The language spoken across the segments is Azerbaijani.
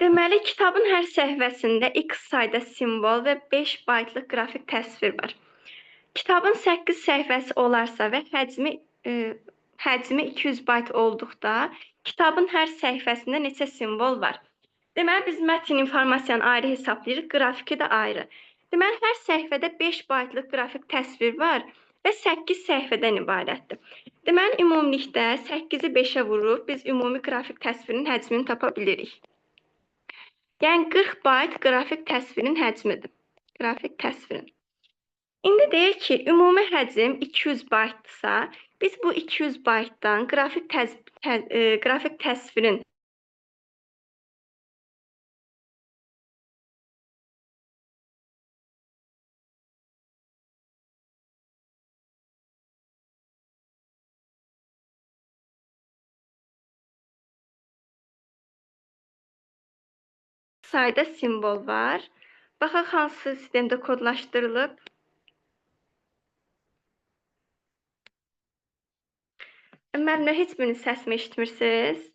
Deməli, kitabın hər səhifəsində X sayda simvol və 5 baytlıq qrafik təsvir var. Kitabın 8 səhifəsi olarsa və həcmi 200 bayt olduqda, kitabın hər səhifəsində neçə simvol var? Deməli, biz mətn informasiyanı ayrı hesablayırıq, qrafiki də ayrı. Deməli, hər səhifədə 5 baytlıq qrafik təsvir var və 8 səhifədən ibarətdir. Deməli, ümumilikdə 8-i 5-ə vurub biz ümumi qrafik təsvirinin həcmini tapa bilirik. Yəni, 40 bayt qrafik təsvirin həcmidir. Qrafik təsvirin. İndi deyir ki, ümumi həcm 200 baytdırsa, biz bu 200 baytdan qrafik təsvirin sayda simvol var. Baxaq hansı sistemdə kodlaşdırılıb. Müəllimlər, heç birinin səsimi eşitmirsiniz?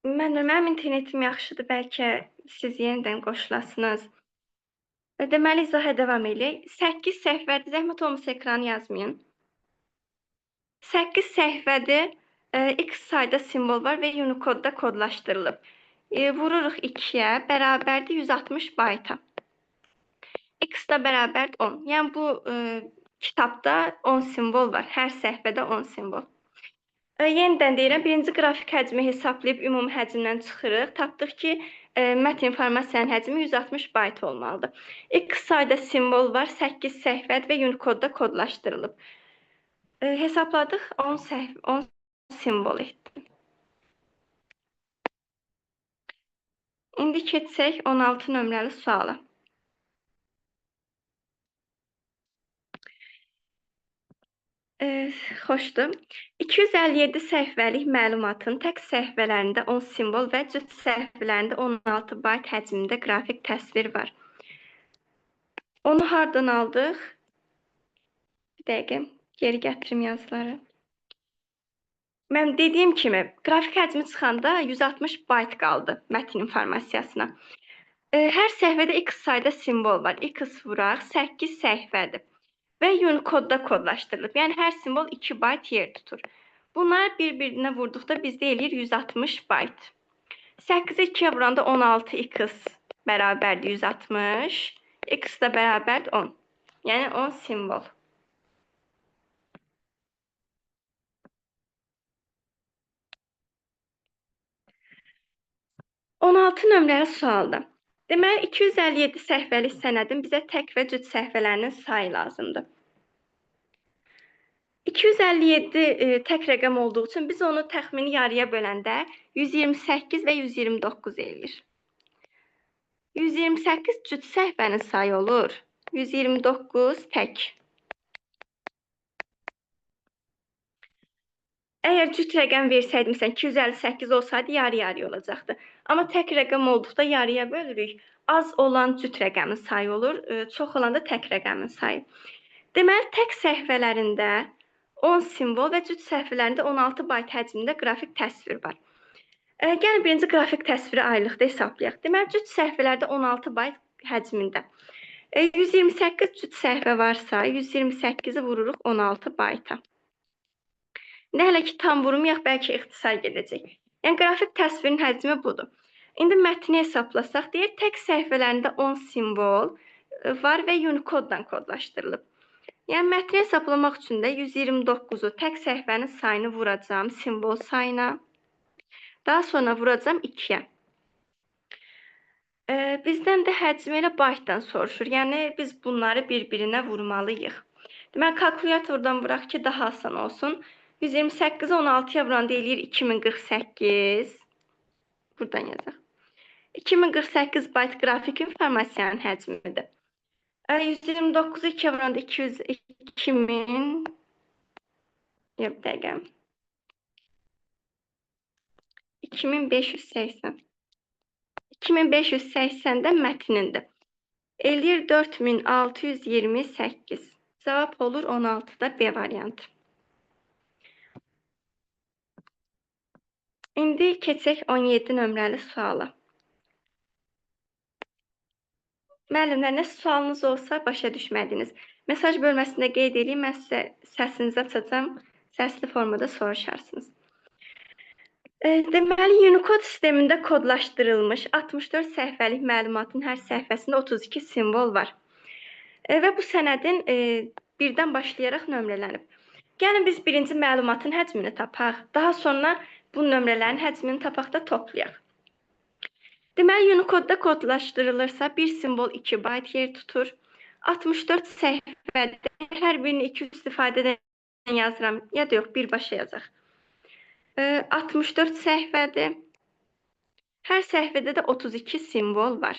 Mənim internetim yaxşıdır, bəlkə siz yenidən qoşulasınız. Deməli, izaha davam eləyək. 8 səhifədir, zəhmət olmasa ekranı yazmayın. 8 səhifədir, X sayda simvol var və Unicode-da kodlaşdırılıb. Vururuq 2-yə, bərabərdir 160 bayta. X da bərabərdir 10. Yəni, bu kitabda 10 simvol var, hər səhifədə 10 simvol. Yenidən deyirəm, birinci qrafik həcmi hesablayıb ümumi həcmdən çıxırıq. Tapdıq ki, mətn informasiyanın həcmi 160 bayt olmalıdır. X sayda simvol var, 8 səhifədir və Unicode-da kodlaşdırılıb. Hesabladıq, 10 simvol etdi. İndi keçsək 16 nömrəli suala. Xoşdur. 257 səhifəlik məlumatın tək səhifələrində 10 simvol və cüt səhifələrində 16 bayt həcmində qrafik təsvir var. Onu hardan aldıq? Bir dəqiqə, geri gətirim yazıları. Mən dediyim kimi, qrafik həcmi çıxanda 160 bayt qaldı mətn informasiyasına. Hər səhifədə X sayda simvol var. X vuraq 8 səhifədir. Və Unicode-da kodlaşdırılıb. Yəni, hər simvol 2 bayt yer tutur. Bunlar bir-birinə vurduqda bizdə eləyir 160 bayt. 8-i 2-yə vuranda 16x bərabərdir 160. X də bərabərdir 10. Yəni, 10 simvol. 16 nömrəli sualda. Deməli, 257 səhifəlik sənədin bizə tək və cüt səhifələrinin sayı lazımdır. 257 tək rəqəm olduğu üçün biz onu təxmini yarıya böləndə 128 və 129 eləyir. 128 cüt səhifənin sayı olur. 129 tək. Əgər cüt rəqəm versəydi, məsələn, 258 olsaydı yarı-yarıya olacaqdı. Amma tək rəqəm olduqda yarıya bölürük. Az olan cüt rəqəmin sayı olur, çox olan da tək rəqəmin sayı. Deməli, tək səhifələrində 10 simvol və cüt səhifələrində 16 bayt həcmində qrafik təsvir var. Gəlin, birinci qrafik təsviri ayrılıqda hesablayaq. Deməli, cüt səhifələrdə 16 bayt həcmində. 128 cüt səhifə varsa, 128-i vururuq 16 bayta. İndi hələ ki, tam vurmayaq, bəlkə ixtisar gedəcək. Yəni, qrafik təsvirin həcmi budur. İndi mətni hesablasaq, deyir, tək səhifələrində 10 simvol var və Unicode-dan kodlaşdırılıb. Yəni, mətni hesablamaq üçün də 129-u tək səhifənin sayını vuracağam simvol sayına. Daha sonra vuracağam 2-yə. Bizdən də həcmi elə baytdan soruşur. Yəni, biz bunları bir-birinə vurmalıyıq. Deməli, kalkulyatordan vuraq ki, daha asan olsun. 128-i 16-ya vuranda eləyir 2048. Buradan yazaq. 2048 bayt qrafik informasiyanın həcmidir. 129-u 2-yə vuranda 202.000. Yox, bir dəqiqə. 2580. 2580 də mətnindir. Eləyir 4628. Cavab olur 16-da B variantı. İndi keçək 17 nömrəli suala. Müəllimlər, nə sualınız olsa başa düşmədiniz, mesaj bölməsində qeyd edeyim, mən sizə səsinizi açacağam, səsli formada soruşarsınız. Deməli, Unicode sistemində kodlaşdırılmış 64 səhifəlik məlumatın hər səhifəsində 32 simvol var. Və bu sənədin birdən başlayaraq nömrələnib. Gəlin biz birinci məlumatın həcmini tapaq, daha sonra bu nömrələrin həcmini tapaq da toplayaq. Deməli, Unicode-da kodlaşdırılırsa, bir simvol 2 bayt yer tutur. 64 səhifədə hər birini 2 istifadədən yazıram, ya da yox, birbaşa yazaq. 64 səhifədir. Hər səhifədə də 32 simvol var.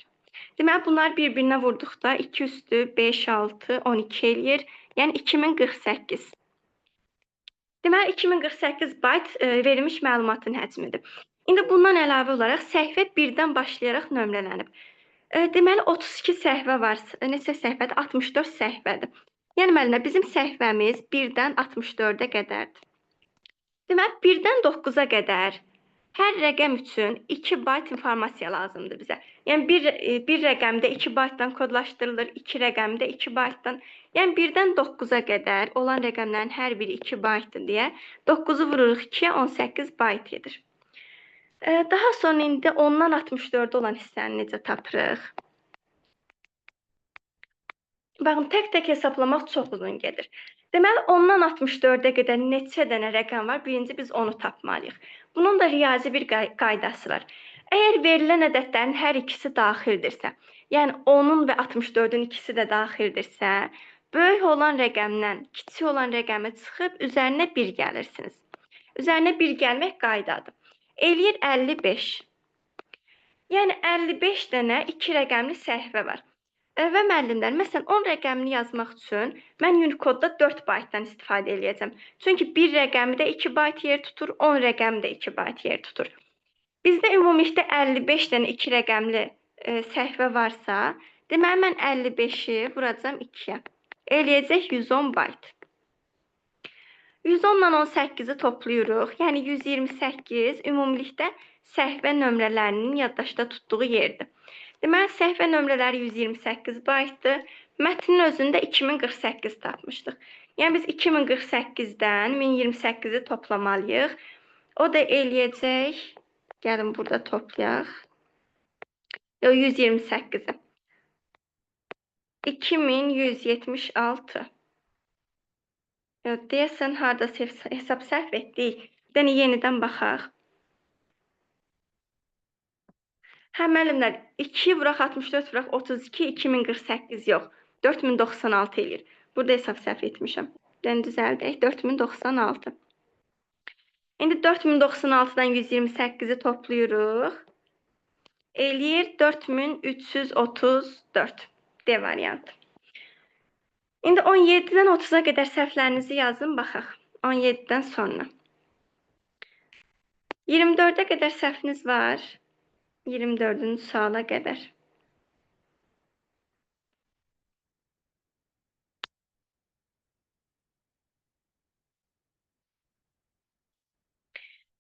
Deməli, bunlar bir-birinə vurduqda 2 üstü 5, 6, 12 eləyir. Yəni, 2048. Deməli, 2048 bayt verilmiş məlumatın həcmidir. İndi bundan əlavə olaraq səhifə birdən başlayaraq nömrələnib. Deməli, 32 səhifə var. Neçə səhifədir? 64 səhifədir. Yəni, müəllimlər, bizim səhifəmiz 1-dən 64-ə qədərdir. Deməli, 1-dən 9-a qədər hər rəqəm üçün 2 bayt informasiya lazımdır bizə. Yəni, bir rəqəmdə 2 baytdan kodlaşdırılır, 2 rəqəmdə 2 baytdan. Yəni, 1-dən 9-a qədər olan rəqəmlərin hər biri 2 baytdır deyə 9-u vururuq 2-yə, 18 bayt edir. Daha sonra indi 10-dan 64-ə olan hissəni necə tapırıq? Baxın, tək-tək hesaplamaq çox uzun gedir. Deməli, 10-dan 64-ə qədər neçə dənə rəqəm var? Birinci biz onu tapmalıyıq. Bunun da riyazi bir qaydası var. Əgər verilən ədədlərin hər ikisi daxildirsə, yəni 10-un və 64-ün ikisi də daxildirsə, böyük olan rəqəmdən kiçik olan rəqəmi çıxıb üzərinə 1 gəlirsiniz. Üzərinə 1 gəlmək qaydadır. Eləyir 55. Yəni 55 dənə 2 rəqəmli səhifə var. Və müəllimlər, məsələn, 10 rəqəmini yazmaq üçün mən Unicode-da 4 baytdan istifadə eləyəcəm. Çünki 1 rəqəmi də 2 bayt yer tutur, 10 rəqəmi də 2 bayt yer tutur. Bizdə ümumilikdə 55 dənə 2 rəqəmli səhifə varsa, deməli, mən 55-i vuracam 2-yə. Eləyəcək 110 bayt. 110 ilə 18-i toplayırıq. Yəni 128 ümumilikdə səhifə nömrələrinin yaddaşda tutduğu yerdir. Deməli, səhifə nömrələri 128 baytdır. Mətnin özündə 2048 tapmışdıq. Yəni, biz 2048-dən 1028-i toplamalıyıq. O da eləyəcək. Gəlin, burada toplayaq. Yox, 128-i. 2176. Yox, deyəsən, haradasa hesab səhv etdik. Bir dənə yenidən baxaq. Hə, müəllimlər, 2 vuraq 64 vuraq 32, 2048 yox, 4096 eləyir. Burada hesab səhv etmişəm. Yəni, düzəldək, 4096. İndi 4096-dan 128-i toplayırıq. Eləyir 4334. D variantı. İndi 17-dən 30-a qədər səhvlərinizi yazın, baxaq. 17-dən sonra. 24-ə qədər səhviniz var. 24-cü suala qədər.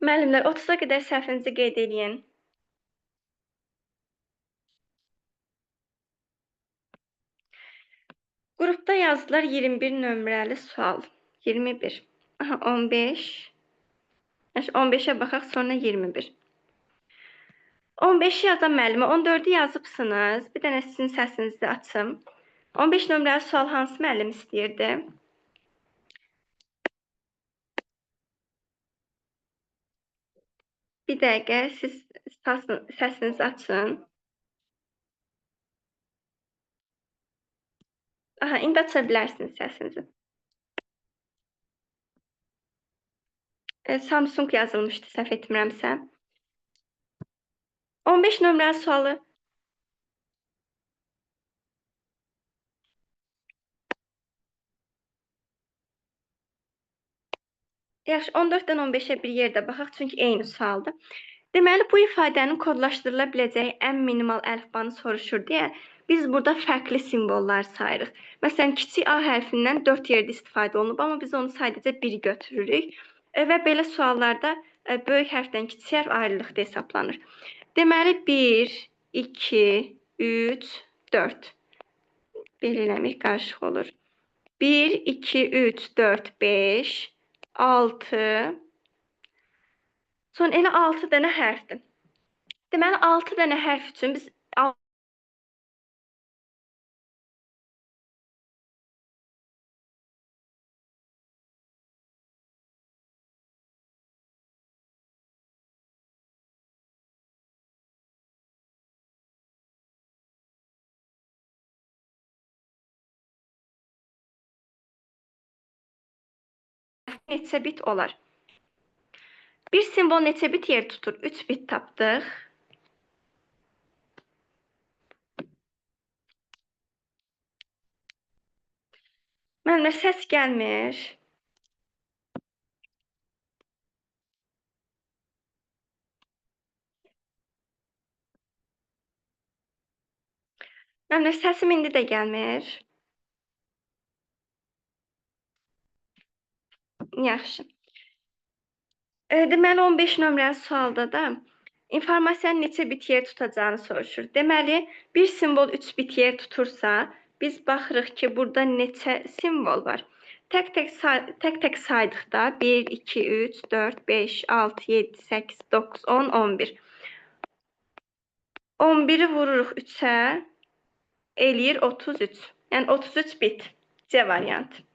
Müəllimlər, 30-a qədər səhvinizi qeyd eləyin. Qrupda yazdılar 21 nömrəli sual. 21. Aha, 15. 15-ə baxaq, sonra 21. 15-i yazan müəllimə, 14-ü yazıbsınız. Bir dənə sizin səsinizi açım. 15 nömrəli sual hansı müəllim istəyirdi? Bir dəqiqə, siz səsinizi açın. Aha, indi aça bilərsiniz səsinizi. Samsung yazılmışdı, səhv etmirəmsə. 15 nömrəli sualı. Yaxşı, 14-dən 15-ə bir yerdə baxaq, çünki eyni sualdır. Deməli, bu ifadənin kodlaşdırıla biləcəyi ən minimal əlifbanı soruşur deyə biz burada fərqli simvollar sayırıq. Məsələn, kiçik A hərfindən 4 yerdə istifadə olunub, amma biz onu sadəcə 1 götürürük. Və belə suallarda böyük hərfdən kiçik hərf ayrılıqda hesablanır. Deməli, 1, 2, 3, 4. Belə eləmək qarışıq olur. 1, 2, 3, 4, 5, 6. Sonra elə 6 dənə hərfdir. Deməli, 6 dənə hərf üçün biz neçə bit olar? Bir simvol neçə bit yer tutur? 3 bit tapdıq. Müəllimlər, səs gəlmir. Müəllimlər, səsim indi də gəlmir. Yaxşı. Deməli, 15 nömrəli sualda da informasiyanın neçə bit yer tutacağını soruşur. Deməli, bir simvol 3 bit yer tutursa, biz baxırıq ki, burada neçə simvol var. Tək-tək saydıqda 1, 2, 3, 4, 5, 6, 7, 8, 9, 10, 11. 11-i vururuq 3-ə, eləyir 33. Yəni, 33 bit. C variantı.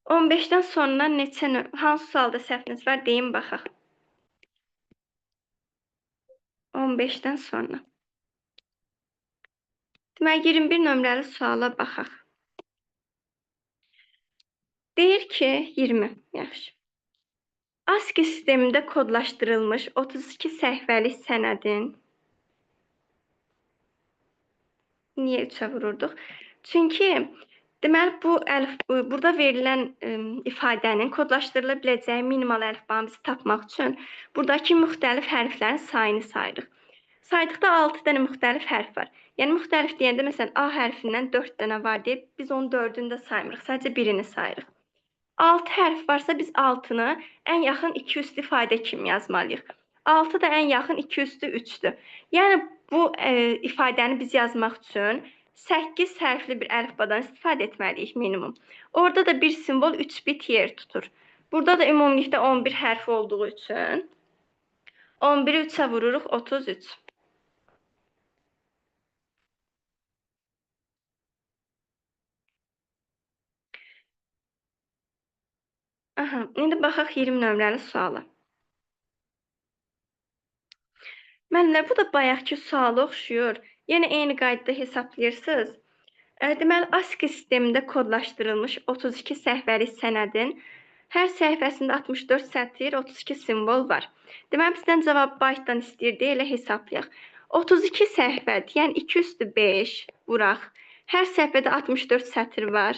15-dən sonra hansı sualda səhviniz var, deyin baxaq. 15-dən sonra. Deməli, 21 nömrəli suala baxaq. Deyir ki, 20. Yaxşı. ASCII sistemində kodlaşdırılmış 32 səhifəlik sənədin niyə 3-ə vururduq? Çünki deməli, burada verilən ifadənin kodlaşdırıla biləcəyi minimal əlifbanı biz tapmaq üçün buradakı müxtəlif hərflərin sayını sayırıq. Saydıqda 6 dənə müxtəlif hərf var. Yəni, müxtəlif deyəndə, məsələn, A hərfindən 4 dənə var deyib, biz onun 4-ünü də saymırıq, sadəcə birini sayırıq. 6 hərf varsa, biz 6-nı ən yaxın 2 üstü ifadə kimi yazmalıyıq. 6 da ən yaxın 2 üstü 3-dür. Yəni, bu ifadəni biz yazmaq üçün 8 hərfli bir əlifbadan istifadə etməliyik minimum. Orada da bir simvol 3 bit yer tutur. Burada da ümumilikdə 11 hərf olduğu üçün 11-i 3-ə vururuq 33. Aha, indi baxaq 20 nömrəli suala. Müəllimlər, bu da bayaqki suala oxşuyur. Yenə eyni qaydada hesablayırsınız. Deməli, ASCII sistemində kodlaşdırılmış 32 səhifəlik sənədin hər səhifəsində 64 sətir, 32 simvol var. Deməli, bizdən cavab baytdan istəyir deyə elə hesablayaq. 32 səhifədir, yəni 2 üstü 5 vuraq. Hər səhifədə 64 sətir var.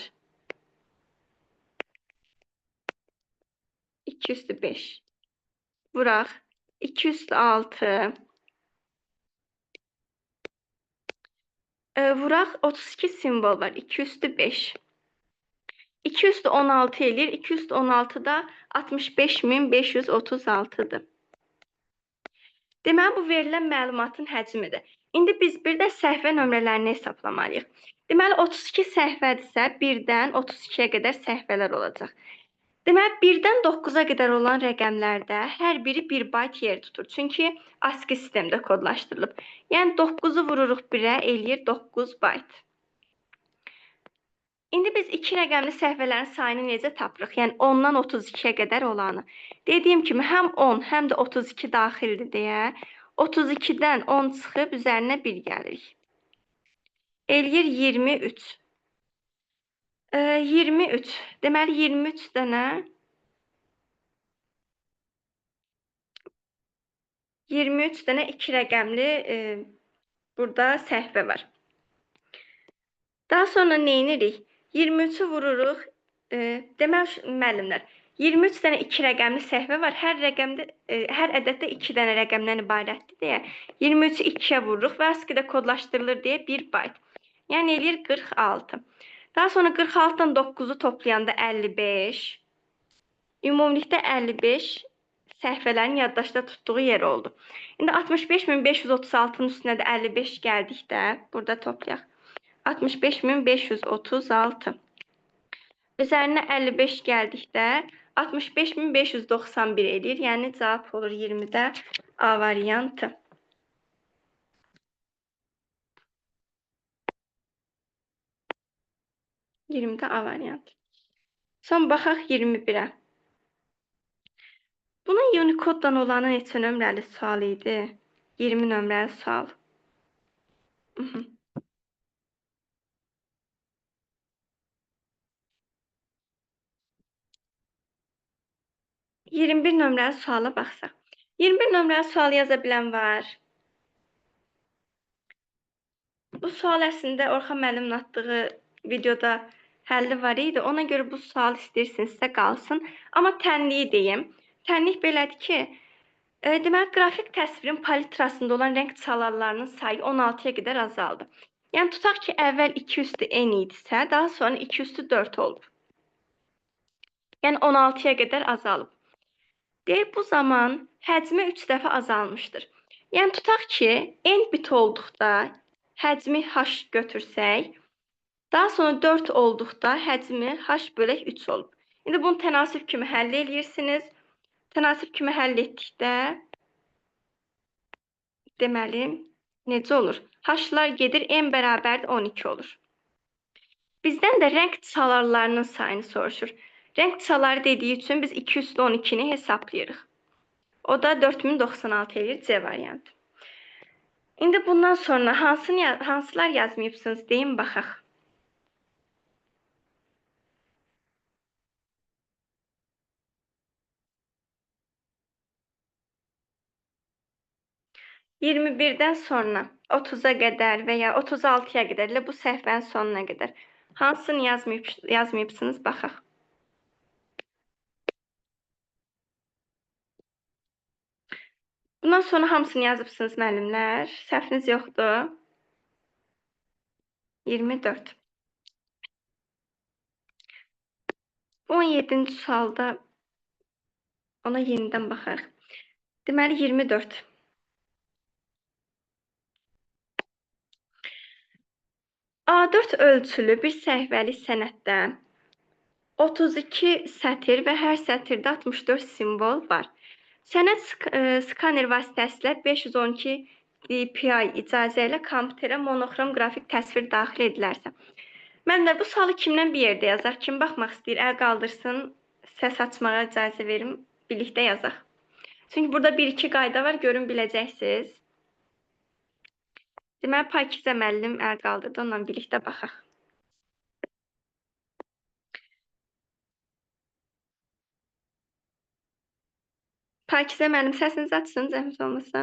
2 üstü 5 vuraq. 2 üstü 6. Vuraq 32 simvol var. 2 üstü 5. 2 üstü 16 eləyir. 2 üstü 16 da 65.536-dır. Deməli, bu verilən məlumatın həcmidir. İndi biz bir də səhifə nömrələrini hesablamalıyıq. Deməli, 32 səhifədirsə, 1-dən 32-yə qədər səhifələr olacaq. Deməli, 1-dən 9-a qədər olan rəqəmlərdə hər biri 1 bayt yer tutur. Çünki ASCII sistemdə kodlaşdırılıb. Yəni, 9-u vururuq 1-ə, eləyir 9 bayt. İndi biz 2 rəqəmli səhifələrin sayını necə tapırıq? Yəni, 10-dan 32-yə qədər olanı. Dediyim kimi, həm 10, həm də 32 daxildir deyə 32-dən 10 çıxıb üzərinə 1 gəlirik. Eləyir 23. 23. Deməli, 23 dənə 23 dənə 2 rəqəmli burada səhifə var. Daha sonra nə edirik? 23-ü vururuq. Deməli, müəllimlər, 23 dənə 2 rəqəmli səhifə var. Hər rəqəmdə, hər ədəddə 2 dənə rəqəmdən ibarətdir deyə 23-ü 2-yə vururuq və ASCII-də kodlaşdırılır deyə 1 bayt. Yəni eləyir 46. Daha sonra 46-dan 9-u toplayanda 55. Ümumilikdə 55 səhifələrin yaddaşda tutduğu yer oldu. İndi 65536-nın üstünə də 55 gəldikdə, burada toplayaq. 65536. Üzərinə 55 gəldikdə 65591 eləyir. Yəni cavab olur 20-də A variantı. 20-də A variantı. Son baxaq 21-ə. Bunun Unicode-dan olanı neçə nömrəli sual idi? 20 nömrəli sual. 21 nömrəli suala baxsaq. 21 nömrəli sualı yaza bilən var. Bu sual əslində Orxan müəllimin atdığı videoda həlli var idi. Ona görə bu sual istəyirsinizsə qalsın. Amma tənliyi deyim. Tənlik belədir ki, deməli, qrafik təsvirin palitrasında olan rəng çalarlarının sayı 16-ya qədər azaldı. Yəni, tutaq ki, əvvəl 2 üstü n idisə, daha sonra 2 üstü 4 olub. Yəni, 16-ya qədər azalıb. Deyir, bu zaman həcmi 3 dəfə azalmışdır. Yəni, tutaq ki, n bit olduqda həcmi h götürsək, daha sonra 4 olduqda həcmi h bölək 3 olub. İndi bunu tənasüb kimi həll edirsiniz. Tənasüb kimi həll etdikdə, deməli, necə olur? H-lar gedir, n bərabərdir 12 olur. Bizdən də rəng çalarlarının sayını soruşur. Rəng çaları dediyi üçün biz 2 üstü 12-ni hesablayırıq. O da 4096 eləyir C variantı. İndi bundan sonra hansılar yazmayıbsınız deyin baxaq. 21-dən sonra 30-a qədər və ya 36-ya qədər, elə bu səhifənin sonuna qədər. Hansını yazmayıbsınız, baxaq. Bundan sonra hamısını yazıbsınız müəllimlər. Səhviniz yoxdur. 24. Bu 17-ci sualda ona yenidən baxarıq. Deməli, 24. A4 ölçülü bir səhifəlik sənəddə 32 sətir və hər sətirdə 64 simvol var. Sənəd skaner vasitəsilə 512 DPI icazə ilə kompüterə monoxrom qrafik təsvir daxil edilərsə. Müəllimlər, bu sualı kimdən bir yerdə yazaq? Kim baxmaq istəyir, əl qaldırsın, səs açmağa icazə verim, birlikdə yazaq. Çünki burada bir-iki qayda var, görün biləcəksiniz. Deməli, Pakizə müəllim əl qaldırdı, onunla birlikdə baxaq. Pakizə müəllim, səsinizi açsın, zəhmət olmasa.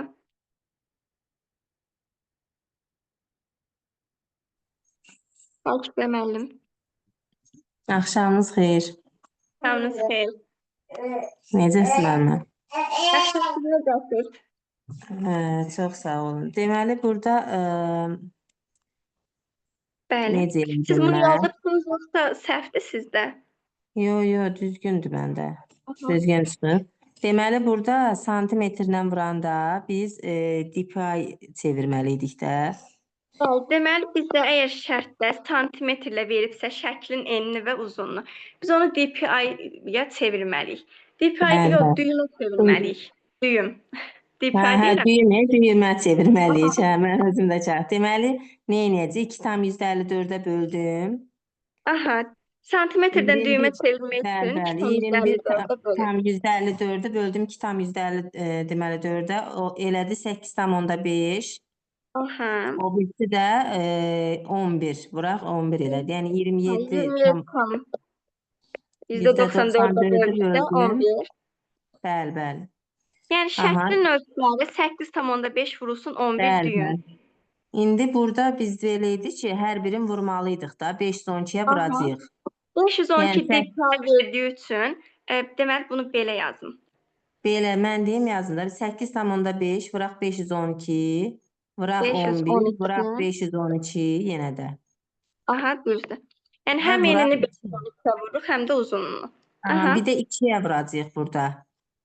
Pakizə müəllim. Axşamınız xeyir. Axşamınız xeyir. Necəsiniz müəllimə? Yaxşı, siz necəsiniz? Çox sağ olun. Deməli, burada Bəli. necə Siz bunu eləyim mən? yazıbsınız, yoxsa səhvdir sizdə? Yo, yo, düzgündür məndə. Düzgün çıxıb. Deməli, burada santimetrlə vuranda biz DPI çevirməli idik də. Bəli, deməli, bizdə əgər şərtdə santimetrlə veribsə şəklin enini və uzunluğunu, biz onu DPI-ya çevirməliyik. DPI yox, düyümə çevirməliyik. Düyüm. DPI deyirəm. Düymə, düymə çevirməliyik. Hə, mən özüm də çağır. Deməli, nə edəcəyik? 2,54-ə böldüm. Aha, santimetrdən düymə 21, çevirmək bəli, üçün bəli, 2,54-ə bölün. 21,54-ü böldüm 2,50 deməli 4-ə. O elədi 8,5. Aha. O birisi də 11. Vuraq 11 elədi. Yəni 27 27 tam tam. %94-ə %94-ə böldükdə böldüm. 11. Bəli, bəli. Yəni şəklin ölçüləri 8,5 vurulsun 11 Bəli, düyün. bəli. İndi burada biz belə idi ki, hər birini vurmalıydıq da, 512-yə vuracağıq. 512 Yəni, DPI verdiyi üçün, deməli bunu belə yazım. Belə, mən deyim yazın da, 8,5 vuraq 512, vuraq 11, vuraq 512 yenə də. Aha, düzdür. Yəni, həm enini 512-yə vururuq, həm də uzunluğunu. Aha, bir də 2-yə vuracağıq burada.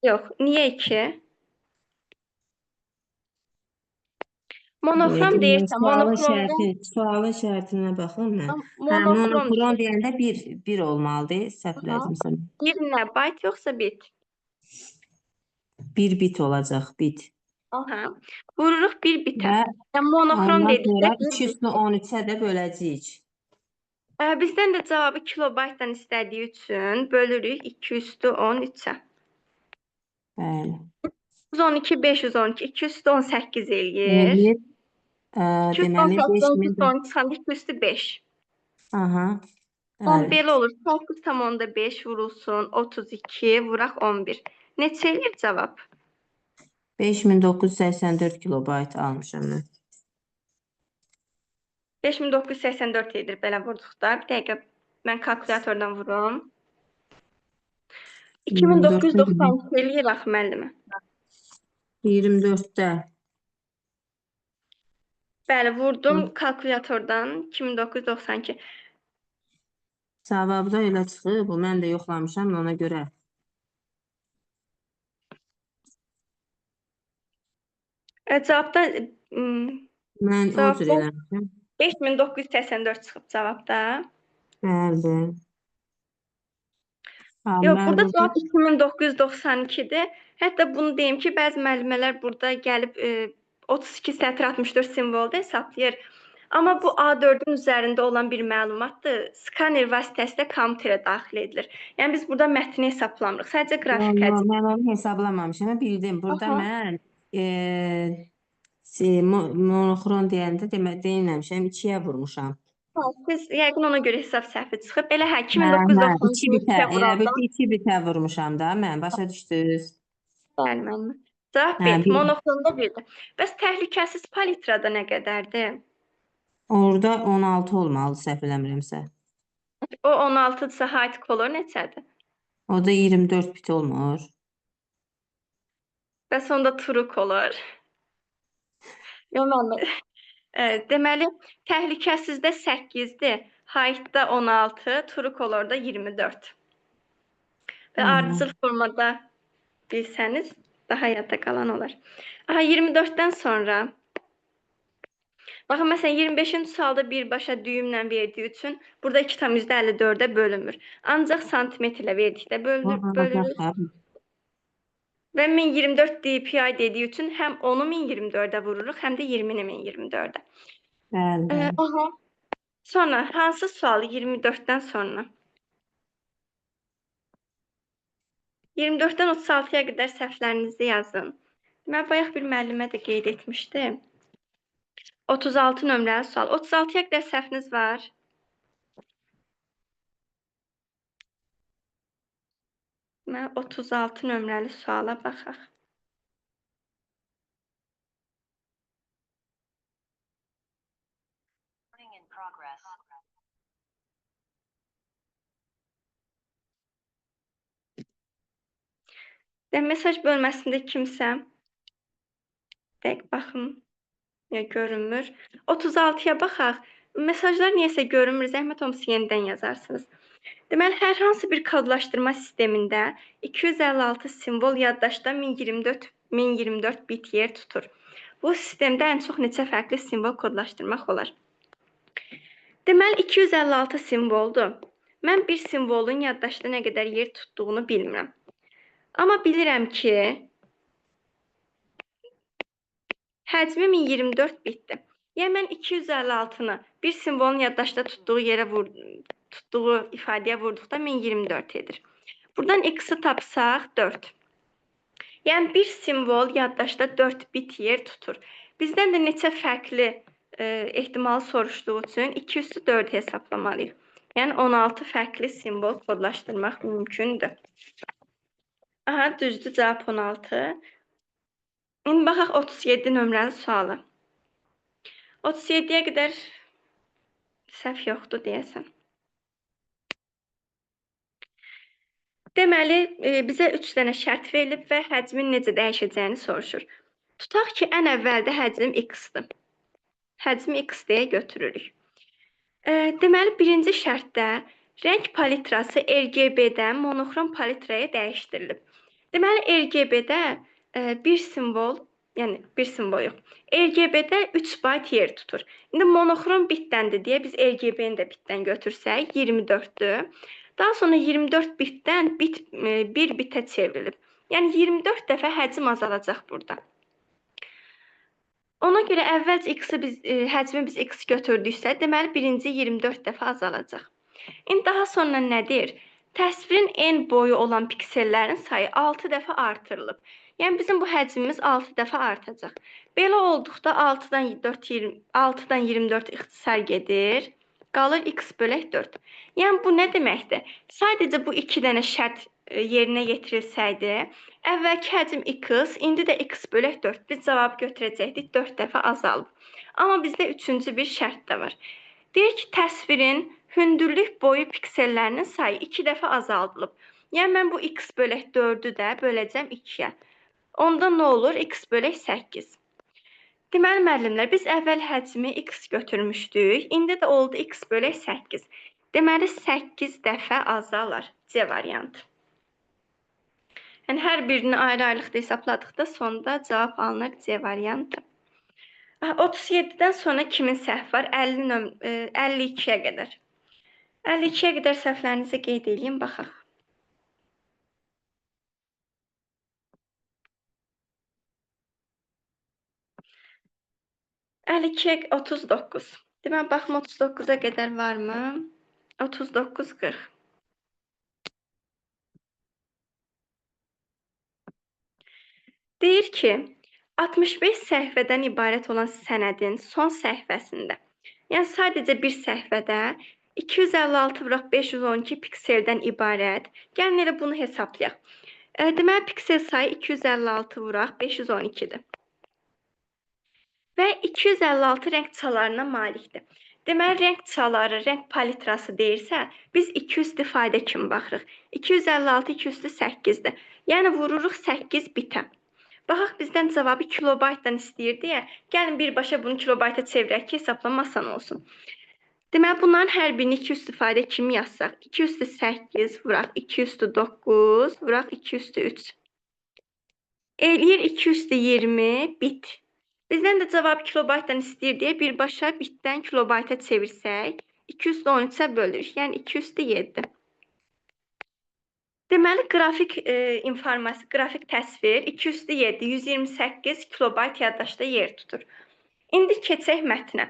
Yox, niyə 2? Monoxrom deyirsən, monoxromda... Sualın şərtinə baxım mən. Monoxrom deyəndə 1 olmalıdır, səhv elədimsə. 1 nə, bayt yoxsa bit? 1 bit olacaq, bit. Aha, vururuq 1 bitə. Yəni, monoxrom dedikdə 1 2 üstünə 13-ə də böləcəyik. Bizdən də cavabı kilobaytdan istədiyi üçün bölürük 2 üstü 13-ə. Bəli. 112, 512, 2 üstü 18 eləyir. Deməli, 218, 212, 2 üstü 5. Aha. On belə olur. 8,5 vurulsun 32, vuraq 11. Neçə eləyir cavab? 5984 kilobayt almışam mən. 5984 edir belə vurduqda. Bir dəqiqə mən kalkulyatordan vurum. 2992 eləyir axı müəllimə. 24-də. Bəli, vurdum kalkulyatordan 2992. Cavabda elə çıxıb, bu mən də yoxlamışam ona görə. Cavabda mən o cür eləmişəm. 5984 çıxıb cavabda. Bəli, bəli. Yox, burada cavab 2992-dir. Hətta bunu deyim ki, bəzi müəllimələr burada gəlib 32 sətr 64 simvolda hesablayır. Amma bu A4-ün üzərində olan bir məlumatdır. Skaner vasitəsilə kompüterə daxil edilir. Yəni, biz burada mətni hesablamırıq. Sadəcə qrafik həcm. Mən onu hesablamamışam, bildim. Burada mən monoxron deyəndə deyinləmişəm, 2-yə vurmuşam. Siz yəqin ona görə hesab səhvi çıxıb. Elə hə, 2992-yə Elə bil ki, 2 bitə vurmuşam da mən, başa düşdünüz. Bəli, müəllimə. Cavab bir, monoxronda birdir. Bəs təhlükəsiz palitrada nə qədərdir? Orada 16 olmalı, səhv eləmirəmsə. O 16-dırsa height color neçədir? O da 24 bit olmur. Bəs onda true color. Yox, müəllimə. Deməli, təhlükəsizdə 8-dir, height'da 16, true color'da 24. Və ardıcıl formada bilsəniz, daha yadda qalan olar. Aha, 24-dən sonra, baxın, məsələn, 25-ci sualda birbaşa düyümlə verdiyi üçün burada 2,54-ə bölünmür. Ancaq santimetrlə verdikdə bölünür. Və 1024 DPI dediyi üçün həm onu 1024-ə vururuq, həm də 20-ni 1024-ə. Bəli. Aha. Sonra, hansı sual 24-dən sonra? 24-dən 36-ya qədər səhvlərinizi yazın. Mən bayaq bir müəllimə də qeyd etmişdim. 36 nömrəli sual. 36-ya qədər səhviniz var. Mən 36 nömrəli suala baxaq. Və mesaj bölməsində kimsə dəqiq baxın, ya görünmür. 36-ya baxaq. Mesajlar niyəsə görünmür. Zəhmət olmasa yenidən yazarsınız. Deməli, hər hansı bir kodlaşdırma sistemində 256 simvol yaddaşda 1024 bit yer tutur. Bu sistemdə ən çox neçə fərqli simvol kodlaşdırmaq olar? Deməli, 256 simvoldur. Mən bir simvolun yaddaşda nə qədər yer tutduğunu bilmirəm. Amma bilirəm ki, həcmi 1024 bitdir. Yəni, mən 256-nı bir simvolun yaddaşda tutduğu yerə tutduğu ifadəyə vurduqda 1024 edir. Buradan x-i tapsaq 4. Yəni, bir simvol yaddaşda 4 bit yer tutur. Bizdən də neçə fərqli ehtimal soruşduğu üçün 2 üstü 4 hesaplamalıyıq. Yəni, 16 fərqli simvol kodlaşdırmaq mümkündür. Aha, düzdür, cavab 16. İndi baxaq 37 nömrəli suala. 37-yə qədər səhv yoxdur deyəsən. Deməli, bizə 3 dənə şərt verilib və həcmin necə dəyişəcəyini soruşur. Tutaq ki, ən əvvəldə həcm x-dir. Həcmi x deyə götürürük. Deməli, birinci şərtdə rəng palitrası RGB-dən monoxrom palitraya dəyişdirilib. Deməli, RGB-də bir simvol, yəni bir simvol yox, RGB-də 3 bayt yer tutur. İndi monoxrom bitdəndir deyə biz RGB-ni də bitdən götürsək 24-dür. Daha sonra 24 bitdən bir bitə çevrilib. Yəni 24 dəfə həcm azalacaq burada. Ona görə əvvəlcə x-i biz, həcmi biz x götürdüksə, deməli birinci 24 dəfə azalacaq. İndi daha sonra nə deyir? Təsvirin en boyu olan piksellərin sayı 6 dəfə artırılıb. Yəni bizim bu həcmimiz 6 dəfə artacaq. Belə olduqda 6-dan 24 ixtisar gedir. Qalır x bölək 4. Yəni bu nə deməkdir? Sadəcə bu 2 dənə şərt yerinə yetirilsəydi, əvvəlki həcm x, indi də x bölək 4. Biz cavab götürəcəkdik, 4 dəfə azalıb. Amma bizdə üçüncü bir şərt də var. Deyir ki, təsvirin hündürlük boyu piksellərinin sayı 2 dəfə azaldılıb. Yəni mən bu x bölək 4-ü də böləcəm 2-yə. Onda nə olur? X bölək 8. Deməli, müəllimlər, biz əvvəl həcmi x götürmüşdük. İndi də oldu x bölək 8. Deməli, 8 dəfə azalar. C variantı. Yəni, hər birini ayrı-ayrılıqda hesabladıqda sonda cavab alınır C variantı. 37-dən sonra kimin səhv var? 52-yə qədər. 52-yə qədər səhvlərinizi qeyd edeyim, baxaq. 52-yə 39. Deməli, baxım 39-a qədər varmı? 39, 40. Deyir ki, 65 səhifədən ibarət olan sənədin son səhifəsində, yəni sadəcə bir səhifədə 256 vuraq 512 pikseldən ibarət. Gəlin elə bunu hesablayaq. Deməli, piksel sayı 256 vuraq 512-dir. Və 256 rəng çalarına malikdir. Deməli, rəng çaları, rəng palitrası deyirsə, biz 2 üstü ifadə kimi baxırıq. 256 2 üstü 8-dir. Yəni, vururuq 8 bitə. Baxaq, bizdən cavabı kilobaytdan istəyir deyə, gəlin birbaşa bunu kilobayta çevirək ki, hesablama asan olsun. Deməli, bunların hər birini 2 üstü ifadə kimi yazsaq, 2 üstü 8 vuraq 2 üstü 9 vuraq 2 üstü 3. Eləyir 2 üstü 20 bit. Bizdən də cavab kilobaytdan istəyir deyə birbaşa bitdən kilobayta çevirsək, 2 üstü 13-ə bölürük. Yəni 2 üstü 7. Deməli, qrafik informasiya, qrafik təsvir 2 üstü 7, 128 kilobayt yaddaşda yer tutur. İndi keçək mətnə.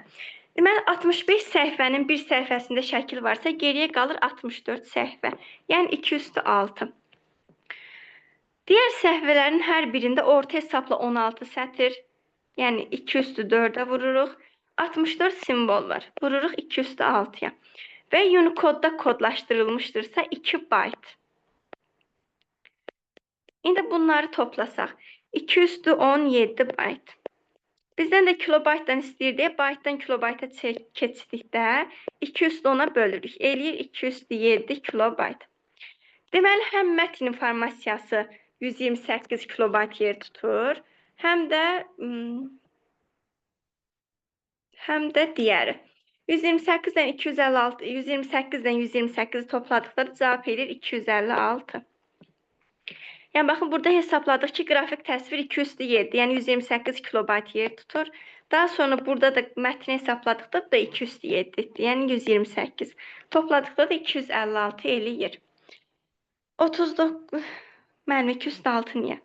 Deməli, 65 səhifənin bir səhifəsində şəkil varsa, geriyə qalır 64 səhifə. Yəni 2 üstü 6. Digər səhifələrin hər birində orta hesabla 16 sətir, yəni 2 üstü 4-ə vururuq. 64 simvol var. Vururuq 2 üstü 6-ya. Və Unicode-da kodlaşdırılmışdırsa 2 bayt. İndi bunları toplasaq. 2 üstü 17 bayt. Bizdən də kilobaytdan istəyir deyə baytdan kilobayta keçdikdə 2 üstü 10-a bölürük. Eləyir 2 üstü 7 kilobayt. Deməli, həm mətn informasiyası 128 kilobayt yer tutur, həm də digəri. 128-dən 256, 128-dən 128-i topladıqda da cavab eləyir 256. Yəni, baxın, burada hesabladıq ki, qrafik təsvir 2 üstü 7, yəni 128 kilobayt yer tutur. Daha sonra burada da mətni hesabladıqda da 2 üstü 7, yəni 128. Topladıqda da 256 eləyir. 39, mənim 2 üstü 6 niyə?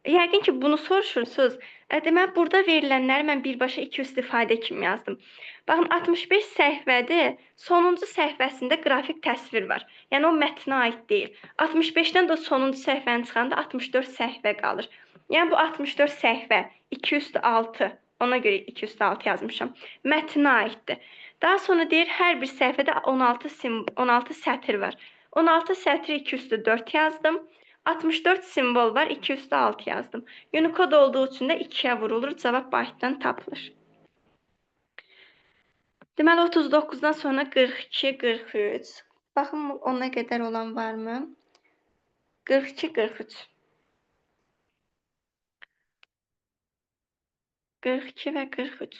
Yəqin ki, bunu soruşursunuz. Deməli, burada verilənləri mən birbaşa 2 üstü ifadə kimi yazdım. Baxın, 65 səhifədir. Sonuncu səhifəsində qrafik təsvir var. Yəni, o mətnə aid deyil. 65-dən də sonuncu səhifəni çıxanda 64 səhifə qalır. Yəni, bu 64 səhifə 2 üstü 6. Ona görə 2 üstü 6 yazmışam. Mətnə aiddir. Daha sonra deyir, hər bir səhifədə 16 sətir var. 16 sətri 2 üstü 4 yazdım. 64 simvol var, 2 üstü 6 yazdım. Unicode olduğu üçün də 2-yə vurulur, cavab baytdan tapılır. Deməli, 39-dan sonra 42, 43. Baxın, ona qədər olan varmı? 42, 43. 42 və 43.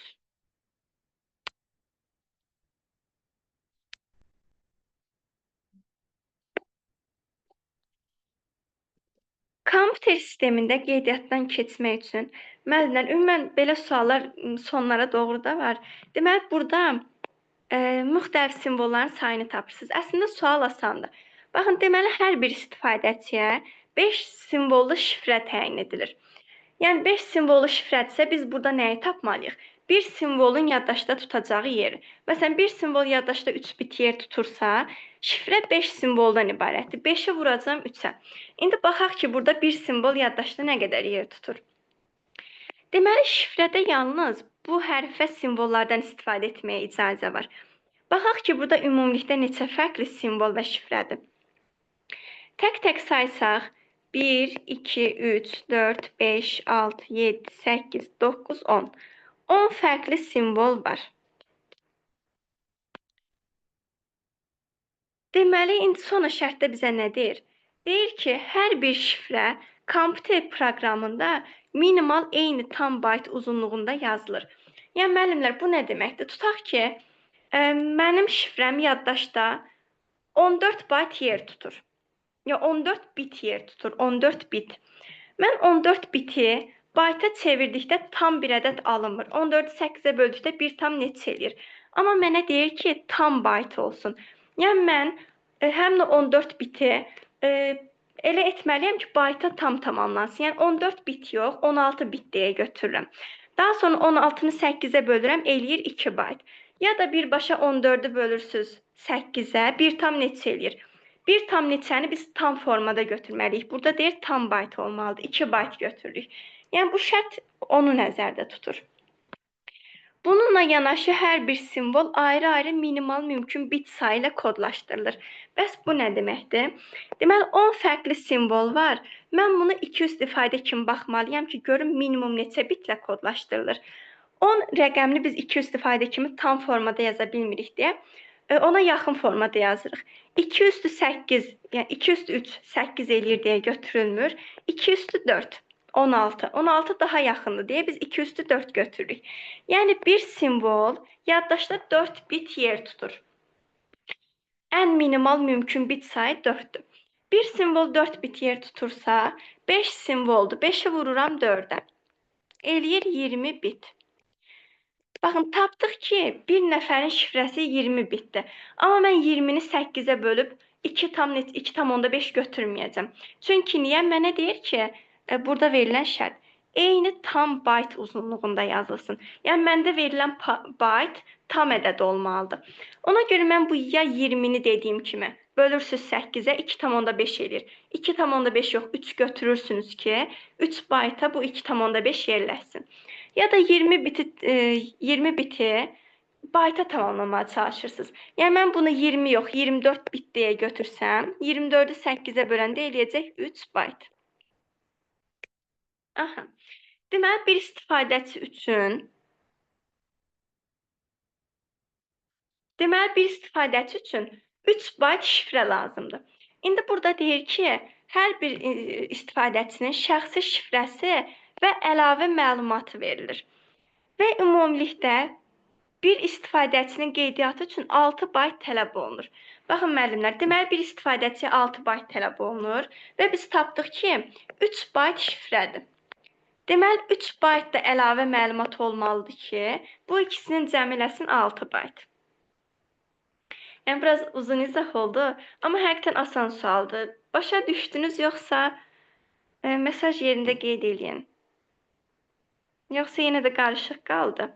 Kompüter sistemində qeydiyyatdan keçmək üçün müəllimlər, ümumən belə suallar sonlara doğru da var. Deməli, burada müxtəlif simvolların sayını tapırsınız. Əslində, sual asandır. Baxın, deməli, hər bir istifadəçiyə 5 simvollu şifrə təyin edilir. Yəni, 5 simvollu şifrədirsə, biz burada nəyi tapmalıyıq? Bir simvolun yaddaşda tutacağı yeri. Məsələn, bir simvol yaddaşda 3 bit yer tutursa, şifrə 5 simvoldan ibarətdir. 5-i vuracağam 3-ə. İndi baxaq ki, burada bir simvol yaddaşda nə qədər yer tutur. Deməli, şifrədə yalnız bu hərf və simvollardan istifadə etməyə icazə var. Baxaq ki, burada ümumilikdə neçə fərqli simvol və şifrədir. Tək-tək saysaq, 1, 2, 3, 4, 5, 6, 7, 8, 9, 10. 10 fərqli simvol var. Deməli, indi sonra şərtdə bizə nə deyir? Deyir ki, hər bir şifrə kompüter proqramında minimal eyni tam bayt uzunluğunda yazılır. Yəni, müəllimlər, bu nə deməkdir? Tutaq ki, mənim şifrəm yaddaşda 14 bayt yer tutur. Ya 14 bit yer tutur, 14 bit. Mən 14 biti bayta çevirdikdə tam bir ədəd alınmır. 14-ü 8-ə böldükdə 1 tam neçə eləyir? Amma mənə deyir ki, tam bayt olsun. Yəni, mən həm də 14 biti elə etməliyəm ki, bayta tam tamamlansın. Yəni, 14 bit yox, 16 bit deyə götürürəm. Daha sonra 16-nı 8-ə bölürəm, eləyir 2 bayt. Ya da birbaşa 14-ü bölürsünüz 8-ə, 1 tam neçə eləyir? 1 tam neçəni biz tam formada götürməliyik. Burada deyir, tam bayt olmalıdır. 2 bayt götürürük. Yəni, bu şərt onu nəzərdə tutur. Bununla yanaşı hər bir simvol ayrı-ayrı minimal mümkün bit sayı ilə kodlaşdırılır. Bəs bu nə deməkdir? Deməli, 10 fərqli simvol var. Mən bunu 2 üst ifadə kimi baxmalıyam ki, görüm minimum neçə bitlə kodlaşdırılır. 10 rəqəmini biz 2 üst ifadə kimi tam formada yaza bilmirik deyə ona yaxın formada yazırıq. 2 üstü 8, yəni 2 üstü 3, 8 eləyir deyə götürülmür. 2 üstü 4. 16. 16 daha yaxındır deyə biz 2 üstü 4 götürürük. Yəni, bir simvol yaddaşda 4 bit yer tutur. Ən minimal mümkün bit sayı 4-dür. Bir simvol 4 bit yer tutursa, 5 simvoldur. 5-i vururam 4-ə. Eləyir 20 bit. Baxın, tapdıq ki, bir nəfərin şifrəsi 20 bitdir. Amma mən 20-ni 8-ə bölüb 2,5 götürməyəcəm. Çünki niyə? Mənə deyir ki, burada verilən şərt eyni tam bayt uzunluğunda yazılsın. Yəni, məndə verilən bayt tam ədəd olmalıdır. Ona görə mən bu ya 20-ni dediyim kimi bölürsünüz 8-ə, 2,5 eləyir. 2,5 yox, 3 götürürsünüz ki, 3 bayta bu 2,5 yerləşsin. Ya da 20 biti bayta tamamlamağa çalışırsınız. Yəni, mən bunu 20 yox, 24 bit deyə götürsəm, 24-ü 8-ə böləndə eləyəcək 3 bayt. Aha. Deməli, bir istifadəçi üçün 3 bayt şifrə lazımdır. İndi burada deyir ki, hər bir istifadəçinin şəxsi şifrəsi və əlavə məlumatı verilir. Və ümumilikdə bir istifadəçinin qeydiyyatı üçün 6 bayt tələb olunur. Baxın, müəllimlər, deməli, bir istifadəçiyə 6 bayt tələb olunur və biz tapdıq ki, 3 bayt şifrədir. Deməli, 3 bayt da əlavə məlumat olmalıdır ki, bu ikisinin cəmi eləsin 6 bayt. Yəni, biraz uzun izah oldu, amma həqiqətən asan sualdır. Başa düşdünüz, yoxsa mesaj yerində qeyd eləyin. Yoxsa yenə də qarışıq qaldı.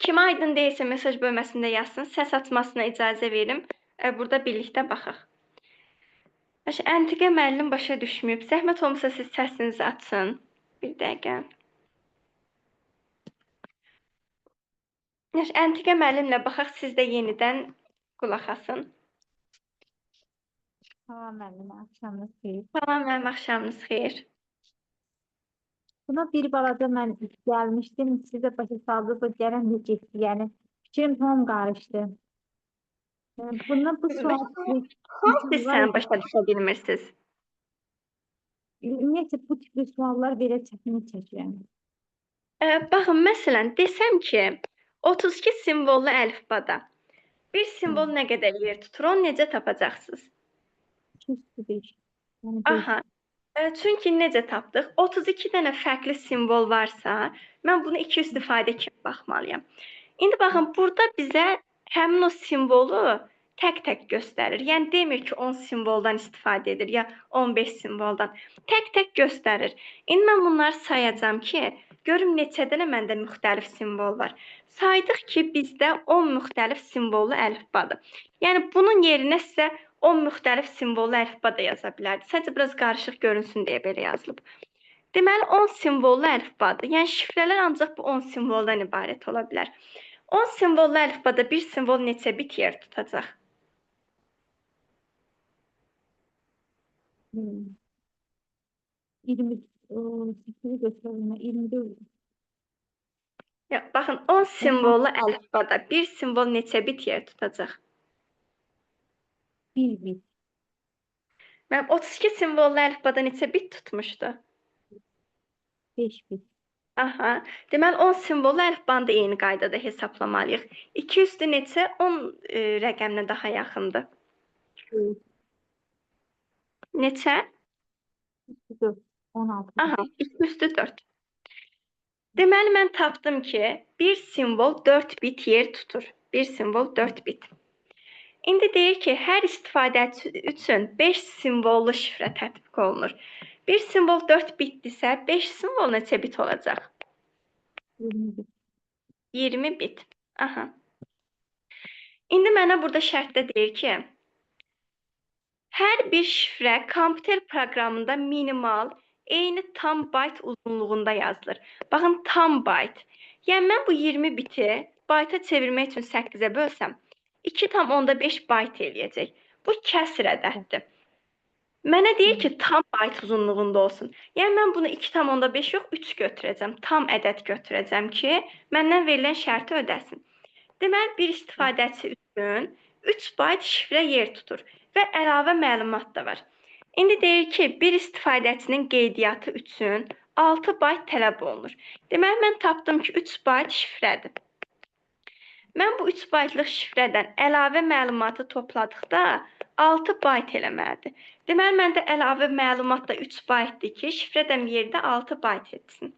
Kimə aydın deyilsə mesaj bölməsində yazsın, səs atmasına icazə verim. Burada birlikdə baxaq. Əntiqə müəllim başa düşməyib. Zəhmət olmasa siz səsinizi açın. Bir dəqiqə. Əntiqə müəllimlə baxaq, siz də yenidən qulaq asın. Salam müəllimə, axşamınız xeyir. Salam müəllim, axşamınız xeyir. Buna bir balaca mən gəlmişdim, sizə başa saldınız, o gələn də getdi. Yəni fikrim tam qarışdı. Yəni, bundan bu sual Hansı var hissəni idi. başa düşə bilmirsiniz? Ümumiyyətlə bu tipli suallar belə çətinlik çəkirəm. Baxın, məsələn, desəm ki, 32 simvollu əlifbada bir simvol nə qədər yer tutur, onu necə tapacaqsınız? 205. Yəni 5. Aha. Çünki necə tapdıq? 32 dənə fərqli simvol varsa, mən bunu iki üst ifadə kimi baxmalıyam. İndi baxın, burada bizə həmin o simvolu tək-tək göstərir. Yəni demir ki, 10 simvoldan istifadə edir ya 15 simvoldan. Tək-tək göstərir. İndi mən bunları sayacağam ki, görüm neçə dənə məndə müxtəlif simvol var. Saydıq ki, bizdə 10 müxtəlif simvollu əlifbadır. Yəni bunun yerinə sizə 10 müxtəlif simvollu əlifba da yaza bilərdi. Sadəcə biraz qarışıq görünsün deyə belə yazılıb. Deməli 10 simvollu əlifbadır. Yəni şifrələr ancaq bu 10 simvoldan ibarət ola bilər. 10 simvollu əlifbada bir simvol neçə bit yer tutacaq? Hmm. 28-i götürə 24. Ya, baxın 10 simvollu əlifbada bir simvol neçə bit yer tutacaq? 1 bit. Mənim 32 simvollu əlifbada neçə bit tutmuşdu? 5 bit. Aha. Deməli 10 simvollu əlifbanı da eyni qaydada hesablamalıyıq. 2 üstü neçə 10 rəqəminə daha yaxındır? 4. Neçə? 4. 16. Aha, 2 üstü 4. Deməli mən tapdım ki, bir simvol 4 bit yer tutur. Bir simvol 4 bit. İndi deyir ki, hər istifadəçi üçün 5 simvollu şifrə tətbiq olunur. Bir simvol 4 bitdirsə, 5 simvol neçə bit olacaq? 20 bit. 20 bit. Aha. İndi mənə burada şərtdə deyir ki, hər bir şifrə kompüter proqramında minimal eyni tam bayt uzunluğunda yazılır. Baxın, tam bayt. Yəni mən bu 20 biti bayta çevirmək üçün 8-ə bölsəm, 2,5 bayt eləyəcək. Bu kəsr ədəddir. Mənə deyir ki, tam bayt uzunluğunda olsun. Yəni mən bunu 2,5 yox, 3 götürəcəm. Tam ədəd götürəcəm ki, məndən verilən şərti ödəsin. Deməli, bir istifadəçi üçün 3 bayt şifrə yer tutur və əlavə məlumat da var. İndi deyir ki, bir istifadəçinin qeydiyyatı üçün 6 bayt tələb olunur. Deməli, mən tapdım ki, 3 bayt şifrədir. Mən bu 3 baytlıq şifrədən əlavə məlumatı topladıqda 6 bayt eləməlidir. Deməli, məndə əlavə məlumat da 3 baytdır ki, şifrə də yerdə 6 bayt etsin.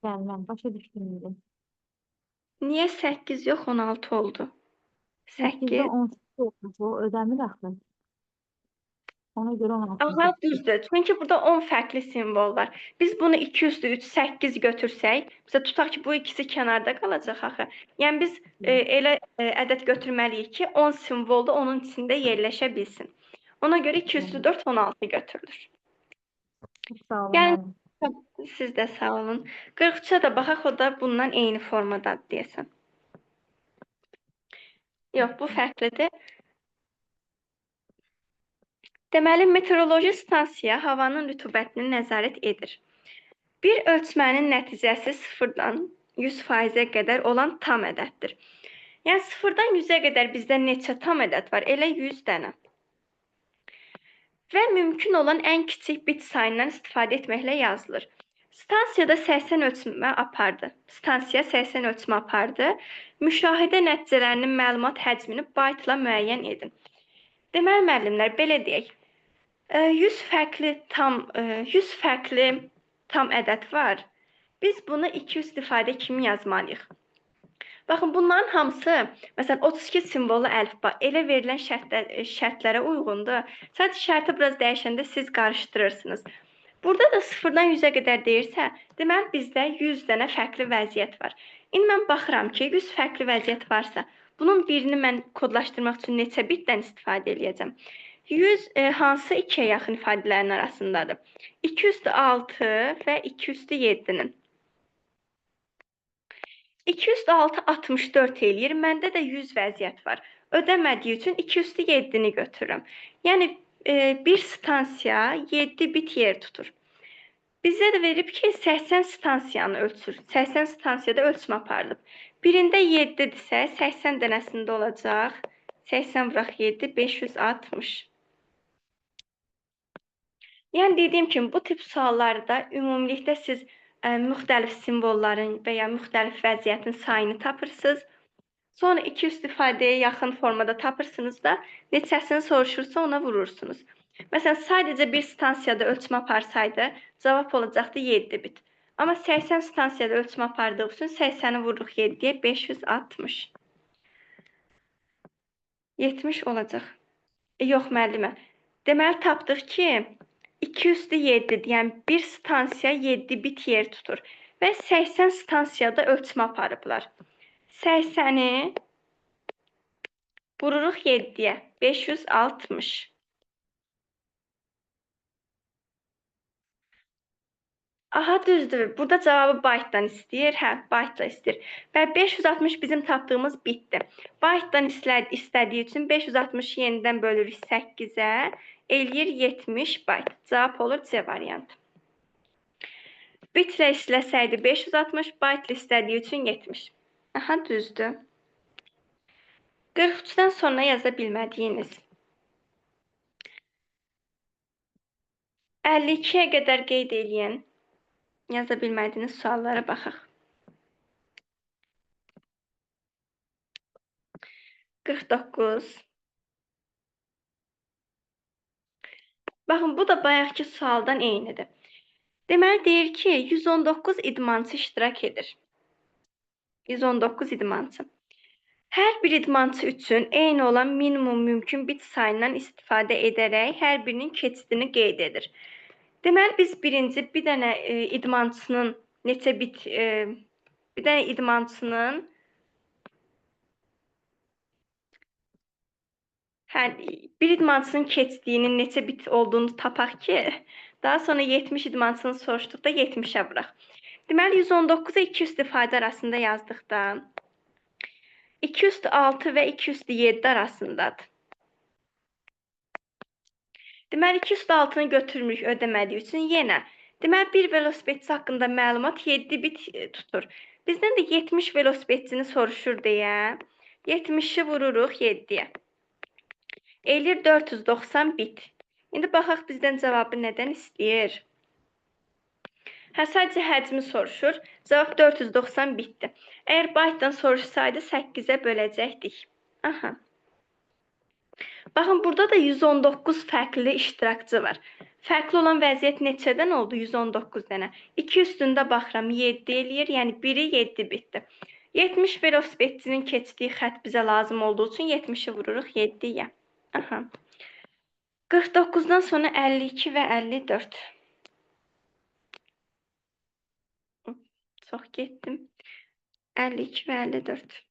Bəli, mən başa düşdüm indi. Niyə 8 yox, 16 oldu? 8-də 8. 18 olmuş, o ödəmir axı. Ona görə 16 Aha, düzdür. Çünki burada 10 fərqli simvol var. Biz bunu 2 üstü 3, 8 götürsək, məsələn, tutaq ki, bu ikisi kənarda qalacaq axı. Yəni biz elə ədəd götürməliyik ki, 10 simvol da onun içində yerləşə bilsin. Ona görə 2 üstü 4, 16 götürülür. Çox sağ olun Yəni müəllim. siz də sağ olun. 43-ə də baxaq, o da bundan eyni formadadır deyəsən. Yox, bu fərqlidir. Deməli, meteoroloji stansiya havanın rütubətini nəzarət edir. Bir ölçmənin nəticəsi 0-dan 100%-ə qədər olan tam ədəddir. Yəni 0-dan 100-ə qədər bizdə neçə tam ədəd var? Elə 100 dənə. Və mümkün olan ən kiçik bit sayından istifadə etməklə yazılır. Stansiyada 80 ölçmə apardı. Stansiya 80 ölçmə apardı. Müşahidə nəticələrinin məlumat həcmini baytla müəyyən edin. Deməli müəllimlər, belə deyək. 100 fərqli tam 100 fərqli tam ədəd var. Biz bunu iki üst ifadə kimi yazmalıyıq. Baxın, bunların hamısı, məsələn, 32 simvollu əlifba elə verilən şərtlərə uyğundur. Sadəcə şərti biraz dəyişəndə siz qarışdırırsınız. Burada da 0-dan 100-ə qədər deyirsə, deməli bizdə 100 dənə fərqli vəziyyət var. İndi mən baxıram ki, 100 fərqli vəziyyət varsa, bunun birini mən kodlaşdırmaq üçün neçə bitdən istifadə eləyəcəm? 100 hansı 2-yə yaxın ifadələrin arasındadır? 2 üstü 6 və 2 üstü 7-nin. 2 üstü 6 64 eləyir. Məndə də 100 vəziyyət var. Ödəmədiyi üçün 2 üstü 7-ni götürürəm. Yəni bir stansiya 7 bit yer tutur. Bizə də verib ki, 80 stansiyanı ölçür. 80 stansiyada ölçmə aparılıb. Birində 7-dirsə, 80 dənəsində olacaq. 80 vuraq 7, 560. Yəni dediyim kimi, bu tip suallarda ümumilikdə siz müxtəlif simvolların və ya müxtəlif vəziyyətin sayını tapırsınız. Sonra iki üst ifadəyə yaxın formada tapırsınız da, neçəsini soruşursa ona vurursunuz. Məsələn, sadəcə bir stansiyada ölçmə aparsaydı, cavab olacaqdı 7 bit. Amma 80 stansiyada ölçmə apardığı üçün 80-i vururuq 7-yə, 560. 70 olacaq. Yox, müəllimə. Deməli, tapdıq ki, 2 üstü 7-dir. Yəni, bir stansiya 7 bit yer tutur. Və 80 stansiyada ölçmə aparıblar. 80-i vururuq 7-yə, 560. Aha, düzdür. Burada cavabı baytdan istəyir. Hə, baytla istəyir. Və 560 bizim tapdığımız bitdir. Baytdan istədiyi üçün 560-ı yenidən bölürük 8-ə. Eləyir 70 bayt. Cavab olur C variantı. Bitlə istəsəydi 560, baytla istədiyi üçün 70. Aha, düzdür. 43-dən sonra yaza bilmədiyiniz. 52-yə qədər qeyd eləyin. Yaza bilmədiyiniz suallara baxaq. 49. Baxın, bu da bayaqki sualdan eynidir. Deməli, deyir ki, 119 idmançı iştirak edir. 119 idmançı. Hər bir idmançı üçün eyni olan minimum mümkün bit sayından istifadə edərək hər birinin keçidini qeyd edir. Deməli, biz birinci bir dənə idmançının neçə bit, bir dənə idmançının bir idmançının keçdiyinin neçə bit olduğunu tapaq ki, daha sonra 70 idmançını soruşduqda 70-ə vuraq. Deməli, 119-a 2 üstü ifadə arasında yazdıqda 2 üstü 6 və 2 üstü 7 arasındadır. Deməli, 2 üstü 6-nı götürmürük ödəmədiyi üçün yenə. Deməli, bir velosipedçi haqqında məlumat 7 bit tutur. Bizdən də 70 velosipedçini soruşur deyə 70-i vururuq 7-yə. Eləyir 490 bit. İndi baxaq bizdən cavabı nədən istəyir? Hə, sadəcə həcmi soruşur. Cavab 490 bitdir. Əgər baytdan soruşsaydı 8-ə böləcəkdik. Aha. Baxın, burada da 119 fərqli iştirakçı var. Fərqli olan vəziyyət neçədən oldu? 119 dənə. 2 üstündə baxıram, 7 eləyir, yəni biri 7 bitdir. 70 velosipedçinin keçdiyi xətt bizə lazım olduğu üçün 70-i vururuq 7-yə. Aha. 49-dan sonra 52 və 54. Çox getdim. 52 və 54.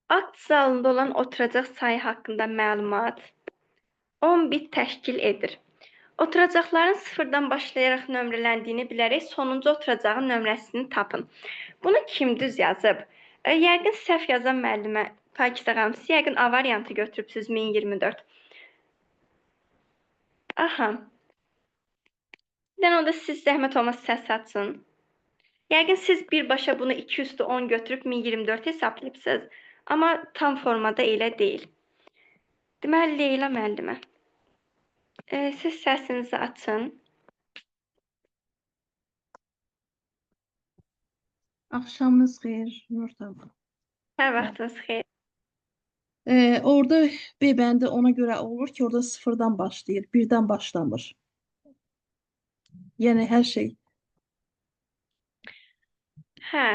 Akt zalında olan oturacaq sayı haqqında məlumat 10 bit təşkil edir. Oturacaqların sıfırdan başlayaraq nömrələndiyini bilərək sonuncu oturacağın nömrəsini tapın. Bunu kim düz yazıb? Yəqin səhv yazan müəllimə Pakizə xanım, siz yəqin A variantı götürübsünüz 1024. Aha. Bir dənə onda siz zəhmət olmasa səs açın. Yəqin siz birbaşa bunu 2 üstü 10 götürüb 1024 hesablayıbsınız. Amma tam formada elə deyil. Deməli, Leyla müəllimə, siz səsinizi açın. Axşamınız xeyir, Nurten. Hər vaxtınız xeyir. Orada B bəndi ona görə olur ki, orada sıfırdan başlayır, birdən başlamır. Yəni hər şey, Hə,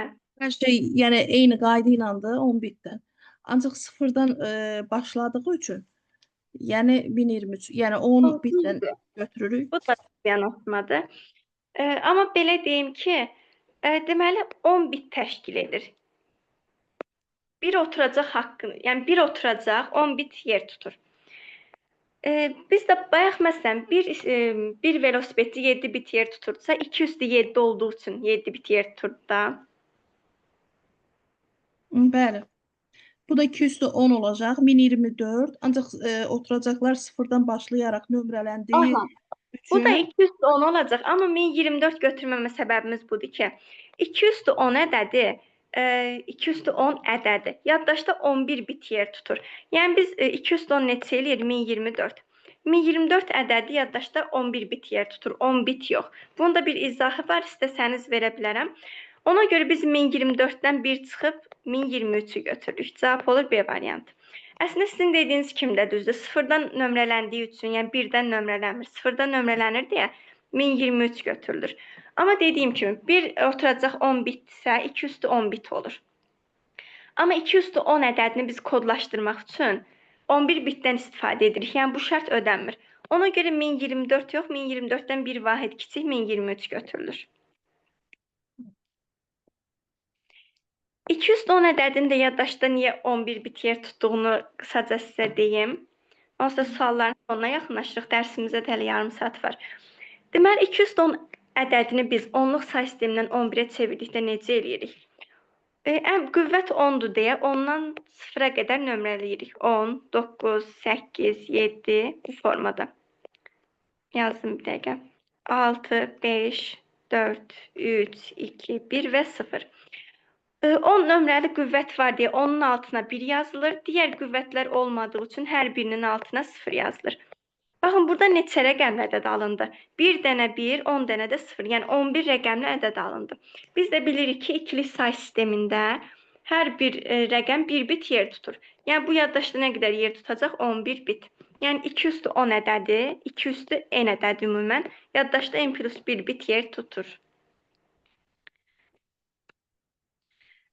hər şey, yəni eyni qayda ilədir 10 bitdən. Ancaq sıfırdan başladığı üçün, yəni 1023, yəni 10 bitdən götürürük. Bu da yanıltmadır. Amma belə deyim ki, deməli 10 bit təşkil edir. Bir oturacaq haqqını, yəni bir oturacaq 10 bit yer tutur. Biz də bayaq məsələn bir velosipedçi 7 bit yer tutursa, 2 üstü 7 olduğu üçün 7 bit yer tuturdu da. Bəli. Bu da 2 üstü 10 olacaq. 1024. Ancaq oturacaqlar sıfırdan başlayaraq nömrələndiyi Aha. Bu da üçün 2 üstü 10 olacaq. Amma 1024 götürməmə səbəbimiz budur ki, 2 üstü 10 ədədi, 2 üstü 10 ədədi. Yaddaşda 11 bit yer tutur. Yəni biz 2 üstü 10 neçə eləyir? 1024. 1024 ədədi yaddaşda 11 bit yer tutur. 10 bit yox. Bunun da bir izahı var, istəsəniz verə bilərəm. Ona görə biz 1024-dən 1 çıxıb 1023-ü götürürük. Cavab olur B variantı. Əslində sizin dediyiniz kimi də düzdür. Sıfırdan nömrələndiyi üçün, yəni birdən nömrələnmir, sıfırdan nömrələnir deyə 1023 götürülür. Amma dediyim kimi bir oturacaq 10 bitdirsə 2 üstü 10 bit olur. Amma 2 üstü 10 ədədini biz kodlaşdırmaq üçün 11 bitdən istifadə edirik. Yəni bu şərt ödənmir. Ona görə 1024 yox, 1024-dən bir vahid kiçik 1023 götürülür. 2 üstü 10 ədədinin də yaddaşda niyə 11 bit yer tutduğunu qısaca sizə deyim. Onsuz da sualların sonuna yaxınlaşırıq. Dərsimizə də hələ yarım saat var. Deməli, 2 üstü 10 ədədini biz onluq say sistemindən 11-ə çevirdikdə necə eləyirik? Ən qüvvət 10-dur deyə 10-dan 0-a qədər nömrələyirik. 10, 9, 8, 7 bu formada. Yazdım bir dəqiqə. 6, 5, 4, 3, 2, 1 və 0. 10 nömrəli qüvvət var deyə onun altına 1 yazılır. Digər qüvvətlər olmadığı üçün hər birinin altına 0 yazılır. Baxın, burada neçə rəqəmli ədəd alındı? 1 dənə 1, 10 dənə də 0. Yəni 11 rəqəmli ədəd alındı. Biz də bilirik ki, ikili say sistemində hər bir rəqəm 1 bit yer tutur. Yəni bu yaddaşda nə qədər yer tutacaq? 11 bit. Yəni 2 üstü 10 ədədi, 2 üstü n ədədi ümumən yaddaşda n plus 1 bit yer tutur.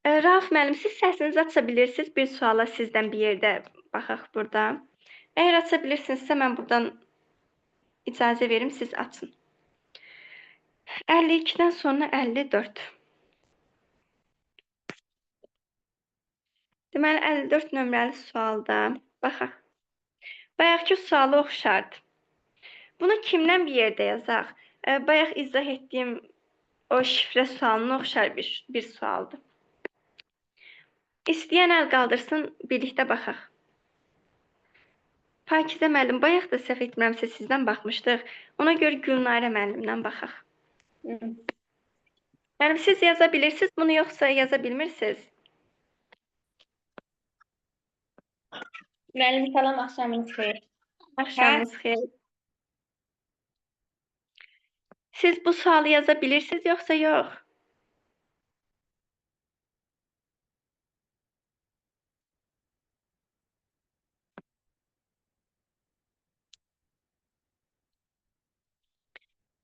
Rauf müəllim, siz səsinizi aça bilirsiniz. Bir suala sizdən bir yerdə baxaq burada. Əgər aça bilirsinizsə, mən buradan icazə verim, siz açın. 52-dən sonra 54. Deməli, 54 nömrəli sualda baxaq. Bayaqki suala oxşardı. Bunu kimdən bir yerdə yazaq? Bayaq izah etdiyim o şifrə sualına oxşar bir sualdır. İstəyən əl qaldırsın, birlikdə baxaq. Pakizə müəllim, bayaq da səhv etmirəmsə sizdən baxmışdıq. Ona görə Gülnarə müəllimdən baxaq. Müəllim, siz yaza bilirsiniz bunu, yoxsa yaza bilmirsiniz? Müəllim, salam, axşamınız xeyir. Axşamınız xeyir. Siz bu sualı yaza bilirsiniz, yoxsa yox?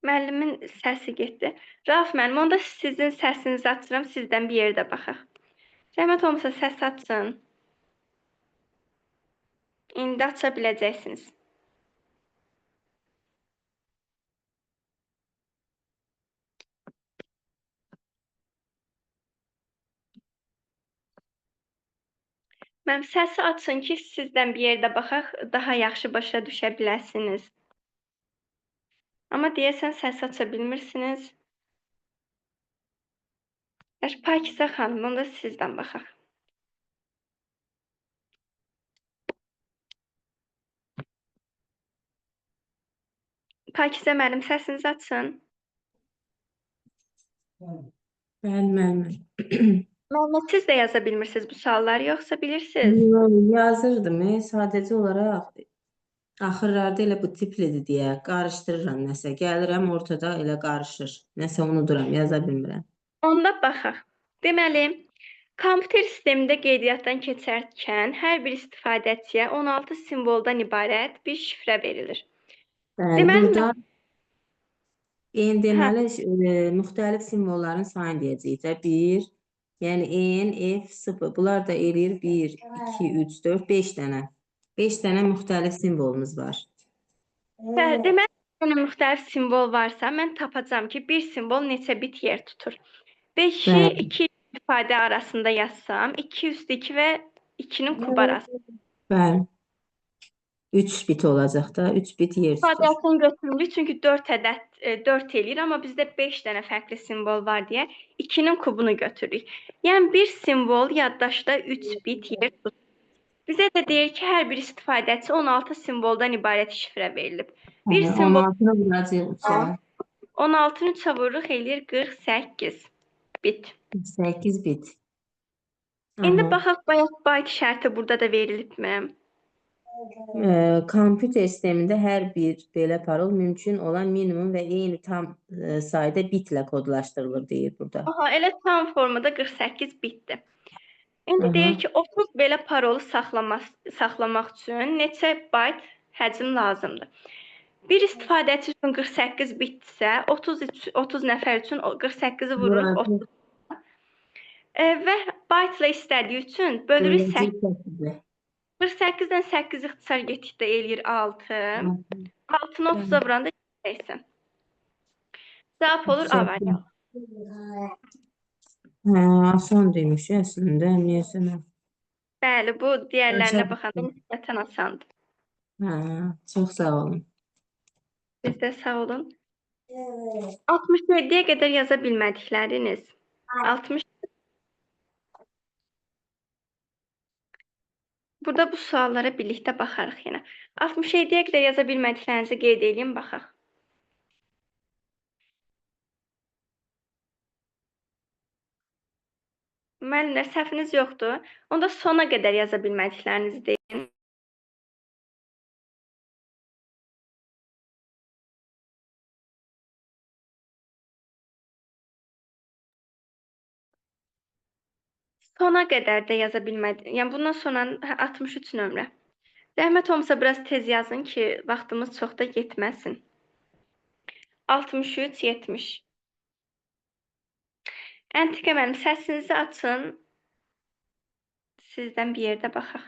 Müəllimin səsi getdi. Rauf müəllim, onda sizin səsinizi açıram, sizdən bir yerdə baxaq. Zəhmət olmasa səs açın. İndi aça biləcəksiniz. Müəllim, səsi açın ki, sizdən bir yerdə baxaq, daha yaxşı başa düşə biləsiniz. Amma deyəsən səs aça bilmirsiniz. Yaxşı, Pakizə xanım, onda sizdən baxaq. Pakizə müəllim, səsinizi açın. Bəli, müəllim. Müəllim, siz də yaza bilmirsiniz bu sualları, yoxsa bilirsiniz? Yox, yazırdım. Sadəcə olaraq axırlarda elə bu tiplidir deyə qarışdırıram nəsə. Gəlirəm ortada elə qarışır. Nəsə unuduram, yaza bilmirəm. Onda baxaq. Deməli, kompüter sistemində qeydiyyatdan keçərkən hər bir istifadəçiyə 16 simvoldan ibarət bir şifrə verilir. Bəli, Deməli, burada deməli, müxtəlif simvolların sayını deyəcəyik də. 1, yəni N, F, 0. Bunlar da eləyir 1, 2, 3, 4, 5 dənə. 5 dənə müxtəlif simvolumuz var. Bəli, deməli, bir dənə müxtəlif simvol varsa, mən tapacağam ki, bir simvol neçə bit yer tutur. 5-i Bəli. 2 ifadə arasında yazsam, 2 üstü 2 və 2-nin kubu arasında. Bəli. 3 bit olacaq da, 3 bit yer tutur. İstifadəsini götürmürük çünki 4 ədəd 4 eləyir, amma bizdə 5 dənə fərqli simvol var deyə 2-nin kubunu götürürük. Yəni bir simvol yaddaşda 3 bit yer tutur. Bizə də deyir ki, hər bir istifadəçi 16 simvoldan ibarət şifrə verilib. Bir Hə, simvol 16-nı vuracağıq 3-ə. 16-nı 3-ə vururuq, eləyir 48 bit. 8 bit. İndi Aha. baxaq bayaq bayt şərti burada da verilibmi? Kompüter sistemində hər bir belə parol mümkün olan minimum və eyni tam sayda bitlə kodlaşdırılır deyir burada. Aha, elə tam formada 48 bitdir. İndi Aha. deyir ki, 30 belə parolu saxlamaq üçün neçə bayt həcm lazımdır? Bir istifadəçi üçün 48 bitdirsə, 30 nəfər üçün o 48-i vururuq 30. Və baytla istədiyi üçün bölürük 8. 48-dən 8 ixtisar getdikdə eləyir 6. 6-nı 30-a vuranda 80. Cavab olur A variantı. Hə, asan demiş əslində, niyəsə mən. Bəli, bu digərlərinə Başa baxanda nisbətən asandır. Hə, çox sağ olun. Biz də sağ olun. 67-yə qədər yaza bilmədikləriniz. 60. Burada bu suallara birlikdə baxarıq yenə. 67-yə qədər yaza bilmədiklərinizi qeyd edeyim, baxaq. Müəllimlər, səhviniz yoxdur. Onda sona qədər yaza bilmədiklərinizi deyin. Sona qədər də yaza bilmədim. Yəni bundan sonra 63 nömrə. Zəhmət olmasa biraz tez yazın ki, vaxtımız çox da getməsin. 63, 70. Əntiqə müəllim, səsinizi açın. Sizdən bir yerdə baxaq.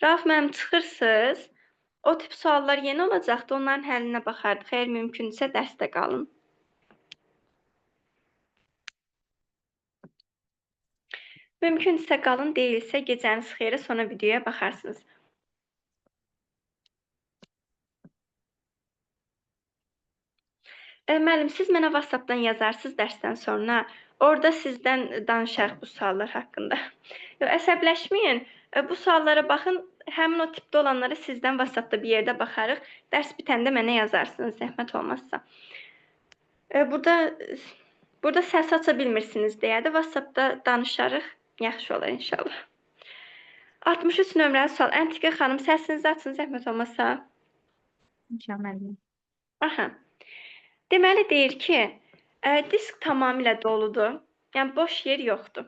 Rauf müəllim, çıxırsınız. O tip suallar yeni olacaqdı. Onların həllinə baxardıq. Əgər mümkündürsə dərsdə qalın. Mümkündürsə qalın, deyilsə gecəniz xeyrə, sonra videoya baxarsınız. Müəllim, siz mənə WhatsApp-dan yazarsınız dərsdən sonra. Orada sizdən danışarıq bu suallar haqqında. Yox, əsəbləşməyin. Bu suallara baxın. Həmin o tipdə olanlara sizdən WhatsApp-da bir yerdə baxarıq. Dərs bitəndə mənə yazarsınız, zəhmət olmazsa. Burada səs aça bilmirsiniz deyə də WhatsApp-da danışarıq. Yaxşı olar inşallah. 63 nömrəli sual. Əntiqə xanım, səsinizi açın, zəhmət olmasa. İnşallah müəllim. Aha. Deməli deyir ki, disk tamamilə doludur. Yəni boş yer yoxdur.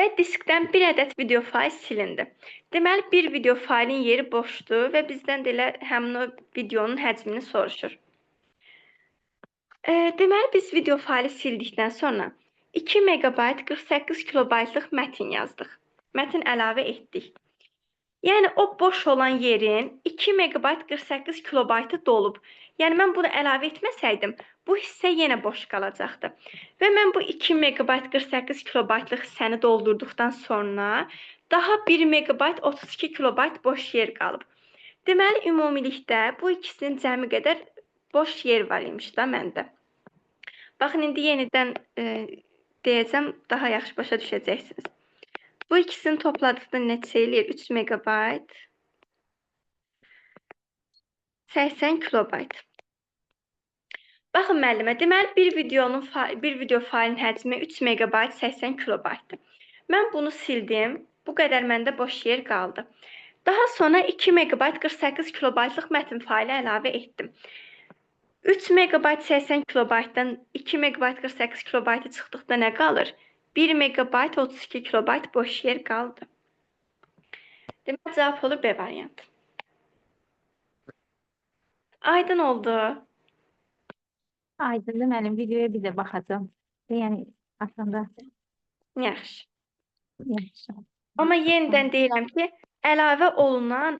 Və diskdən bir ədəd video fayl silindi. Deməli bir video faylin yeri boşdur və bizdən də elə həmin o videonun həcmini soruşur. Deməli biz video faylı sildikdən sonra 2 megabayt 48 kilobaytlıq mətn yazdıq. Mətn əlavə etdik. Yəni o boş olan yerin 2 megabayt 48 kilobaytı dolub. Yəni mən bunu əlavə etməsəydim, bu hissə yenə boş qalacaqdı. Və mən bu 2 megabayt 48 kilobaytlıq hissəni doldurduqdan sonra daha 1 megabayt 32 kilobayt boş yer qalıb. Deməli ümumilikdə bu ikisinin cəmi qədər boş yer var imiş da məndə. Baxın indi yenidən deyəcəm, daha yaxşı başa düşəcəksiniz. Bu ikisini topladıqda neçə eləyir? 3 megabayt 80 kilobayt. Baxın müəllimə, deməli bir video faylin həcmi 3 megabayt 80 kilobaytdır. Mən bunu sildim. Bu qədər məndə boş yer qaldı. Daha sonra 2 megabayt 48 kilobaytlıq mətn faylı əlavə etdim. 3 megabayt 80 kilobaytdan 2 megabayt 48 kilobaytı çıxdıqda nə qalır? 1 megabayt 32 kilobayt boş yer qaldı. Deməli cavab olur B variantı. Aydın oldu. Aydındır müəllim, videoya bir də baxacağam. Yəni aslında Yaxşı. yaxşı. Amma yenidən deyirəm ki, əlavə olunan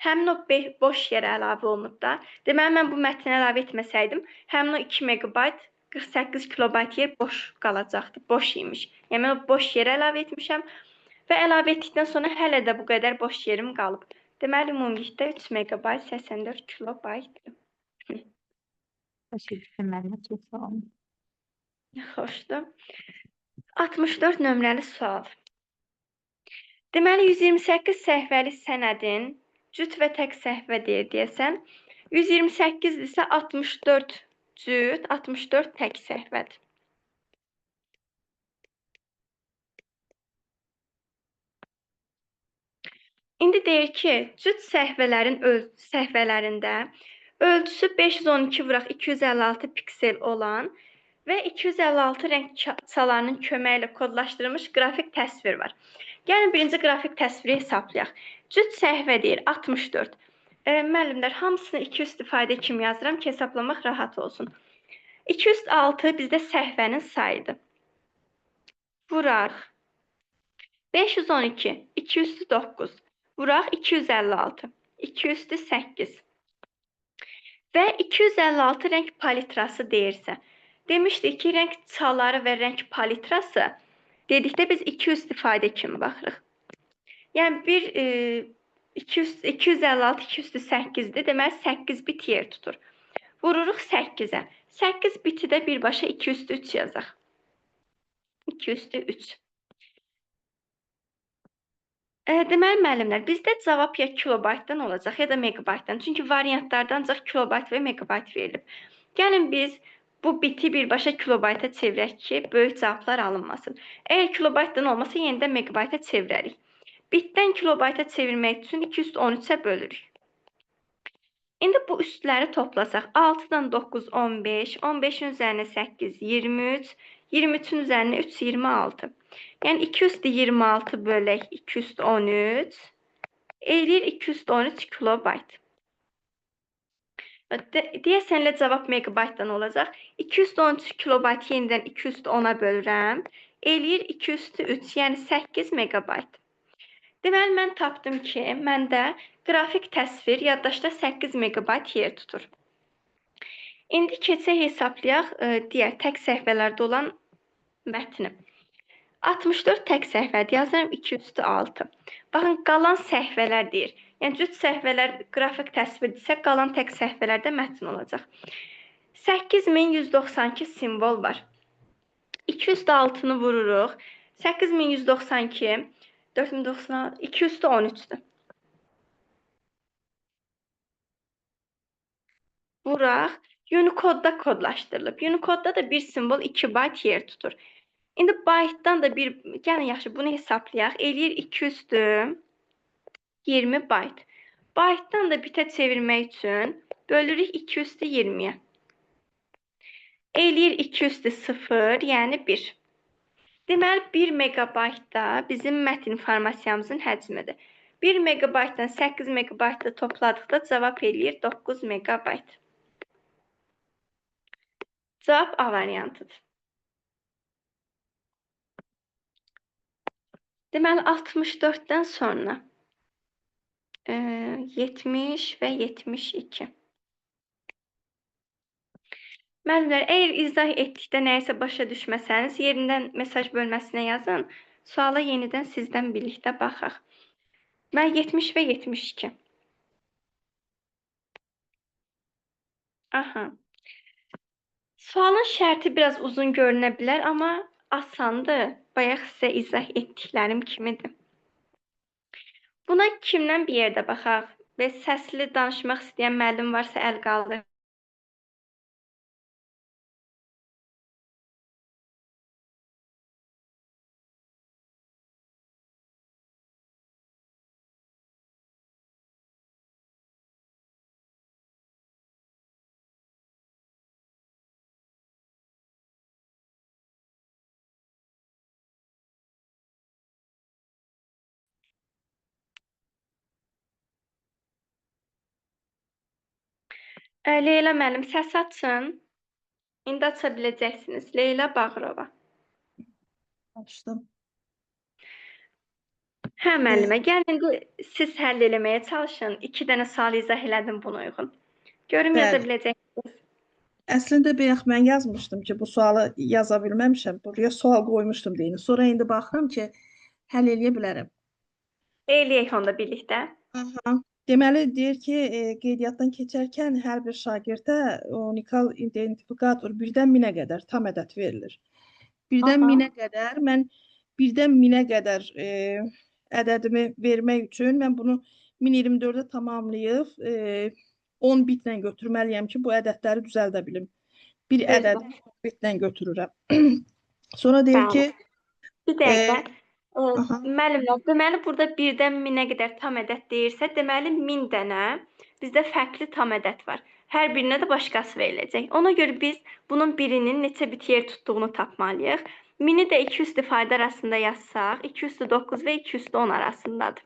həmin o boş yerə əlavə olunub da. Deməli mən bu mətni əlavə etməsəydim, həmin o 2 megabayt 48 kilobayt yer boş qalacaqdı. Boş imiş. Yəni mən o boş yerə əlavə etmişəm Və əlavə etdikdən sonra hələ də bu qədər boş yerim qalıb. Deməli, ümumilikdə 3 meqabayt 84 kilobaytdır. Başa düşdüm müəllimə, çox sağ olun. Xoşdur. 64 nömrəli sual. Deməli, 128 səhifəlik sənədin cüt və tək səhifə deyir deyəsən. 128 isə 64 cüt, 64 tək səhifədir. İndi deyir ki, cüt səhifələrin səhifələrində ölçüsü 512 vuraq 256 piksel olan və 256 rəng çalarının köməyi ilə kodlaşdırılmış qrafik təsvir var. Gəlin birinci qrafik təsviri hesablayaq. Cüt səhifə deyir 64. Müəllimlər, hamısını 2 üst ifadə kimi yazıram ki, hesablamaq rahat olsun. 2 üst 6 bizdə səhifənin sayıdır. Vuraq 512, 2 üstü 9. Vuraq 256, 2 üstü 8. Və 256 rəng palitrası deyirsə, demişdik ki, rəng çaları və rəng palitrası dedikdə biz 2 üst ifadə kimi baxırıq. Yəni, bir 256, 2 üstü 8-dir. Deməli, 8 bit yer tutur. Vururuq 8-ə. 8 biti də birbaşa 2 üstü 3 yazaq. 2 üstü 3. Deməli, müəllimlər, bizdə cavab ya kilobaytdan olacaq, ya da meqabaytdan. Çünki variantlarda ancaq kilobayt və meqabayt verilib. Gəlin biz bu biti birbaşa kilobayta çevirək ki, böyük cavablar alınmasın. Əgər kilobaytdan olmasa, yenidən meqabayta çevirərik. Bitdən kilobayta çevirmək üçün 213-ə bölürük. İndi bu üstləri toplasaq, 6-dan 9, 15, 15-in üzərinə 8, 23, 23-ün üzərinə 3, 26. Yəni 2 üstü 26 bölək 2 üstü 13 eləyir 2 üstü 13 kilobayt. Deyəsən elə cavab meqabaytdan olacaq. 2 üstü 13 kilobayt yenidən 2 üstü 10-a bölürəm. Eləyir 2 üstü 3, yəni 8 meqabayt. Deməli, mən tapdım ki, məndə qrafik təsvir yaddaşda 8 meqabayt yer tutur. İndi keçək hesablayaq digər tək səhifələrdə olan mətni. 64 tək səhifədir. Yazıram 2 üstü 6. Baxın, qalan səhifələr deyir. Yəni, cüt səhifələr qrafik təsvirdirsə, qalan tək səhifələrdə mətn olacaq. 8192 simvol var. 2 üstü 6-nı vururuq. 8192, 4096, 2 üstü 13-dür. Vuraq. Unicode-da kodlaşdırılıb. Unicode-da da bir simvol 2 bayt yer tutur. İndi baytdan da bir, yəni yaxşı bunu hesablayaq. Eləyir 2 üstü 20 bayt. Baytdan da bitə çevirmək üçün bölürük 2 üstü 20-yə. Eləyir 2 üstü 0, yəni 1. Deməli, 1 meqabayt da bizim mətn informasiyamızın həcmidir. 1 meqabaytdan 8 meqabaytda topladıqda cavab eləyir 9 meqabayt. Cavab A variantıdır. Deməli, 64-dən sonra 70 və 72. Müəllimlər, əgər izah etdikdə nəyisə başa düşməsəniz, yerindən mesaj bölməsinə yazın. Suala yenidən sizdən birlikdə baxaq. Mən 70 və 72. Aha. Sualın şərti biraz uzun görünə bilər, amma asandır. Bayaq sizə izah etdiklərim kimidir. Buna kimdən bir yerdə baxaq və səsli danışmaq istəyən müəllim varsa əl qaldır. Leyla müəllim, səs açın. İndi aça biləcəksiniz. Leyla Bağırova. Açdım. Hə, müəllimə, gəlin indi siz həll eləməyə çalışın. 2 dənə sual izah elədim buna uyğun. Görüm yaza biləcəksiniz. Əslində bayaq mən yazmışdım ki, bu sualı yaza bilməmişəm. Buraya sual qoymuşdum deyini. Sonra indi baxıram ki, Həll eləyə bilərəm. Eləyək onda birlikdə. Aha. Deməli deyir ki, qeydiyyatdan keçərkən hər bir şagirdə unikal identifikator 1-dən 1000-ə qədər tam ədəd verilir. 1-dən 1000-ə qədər mən 1-dən 1000-ə qədər ədədimi vermək üçün mən bunu 1024-ə tamamlayıb 10 bitlə götürməliyəm ki, bu ədədləri düzəldə bilim. Bir ədədi 10 bitlə götürürəm. Sonra deyir ki, Bir dəqiqə. Aha. Müəllimlər, deməli burada 1-dən 1000-ə qədər tam ədəd deyirsə, deməli 1000 dənə bizdə fərqli tam ədəd var. Hər birinə də başqası veriləcək. Ona görə biz bunun birinin neçə bit yer tutduğunu tapmalıyıq. 1000-i də 2 üstü fayda arasında yazsaq, 2 üstü 9 və 2 üstü 10 arasındadır.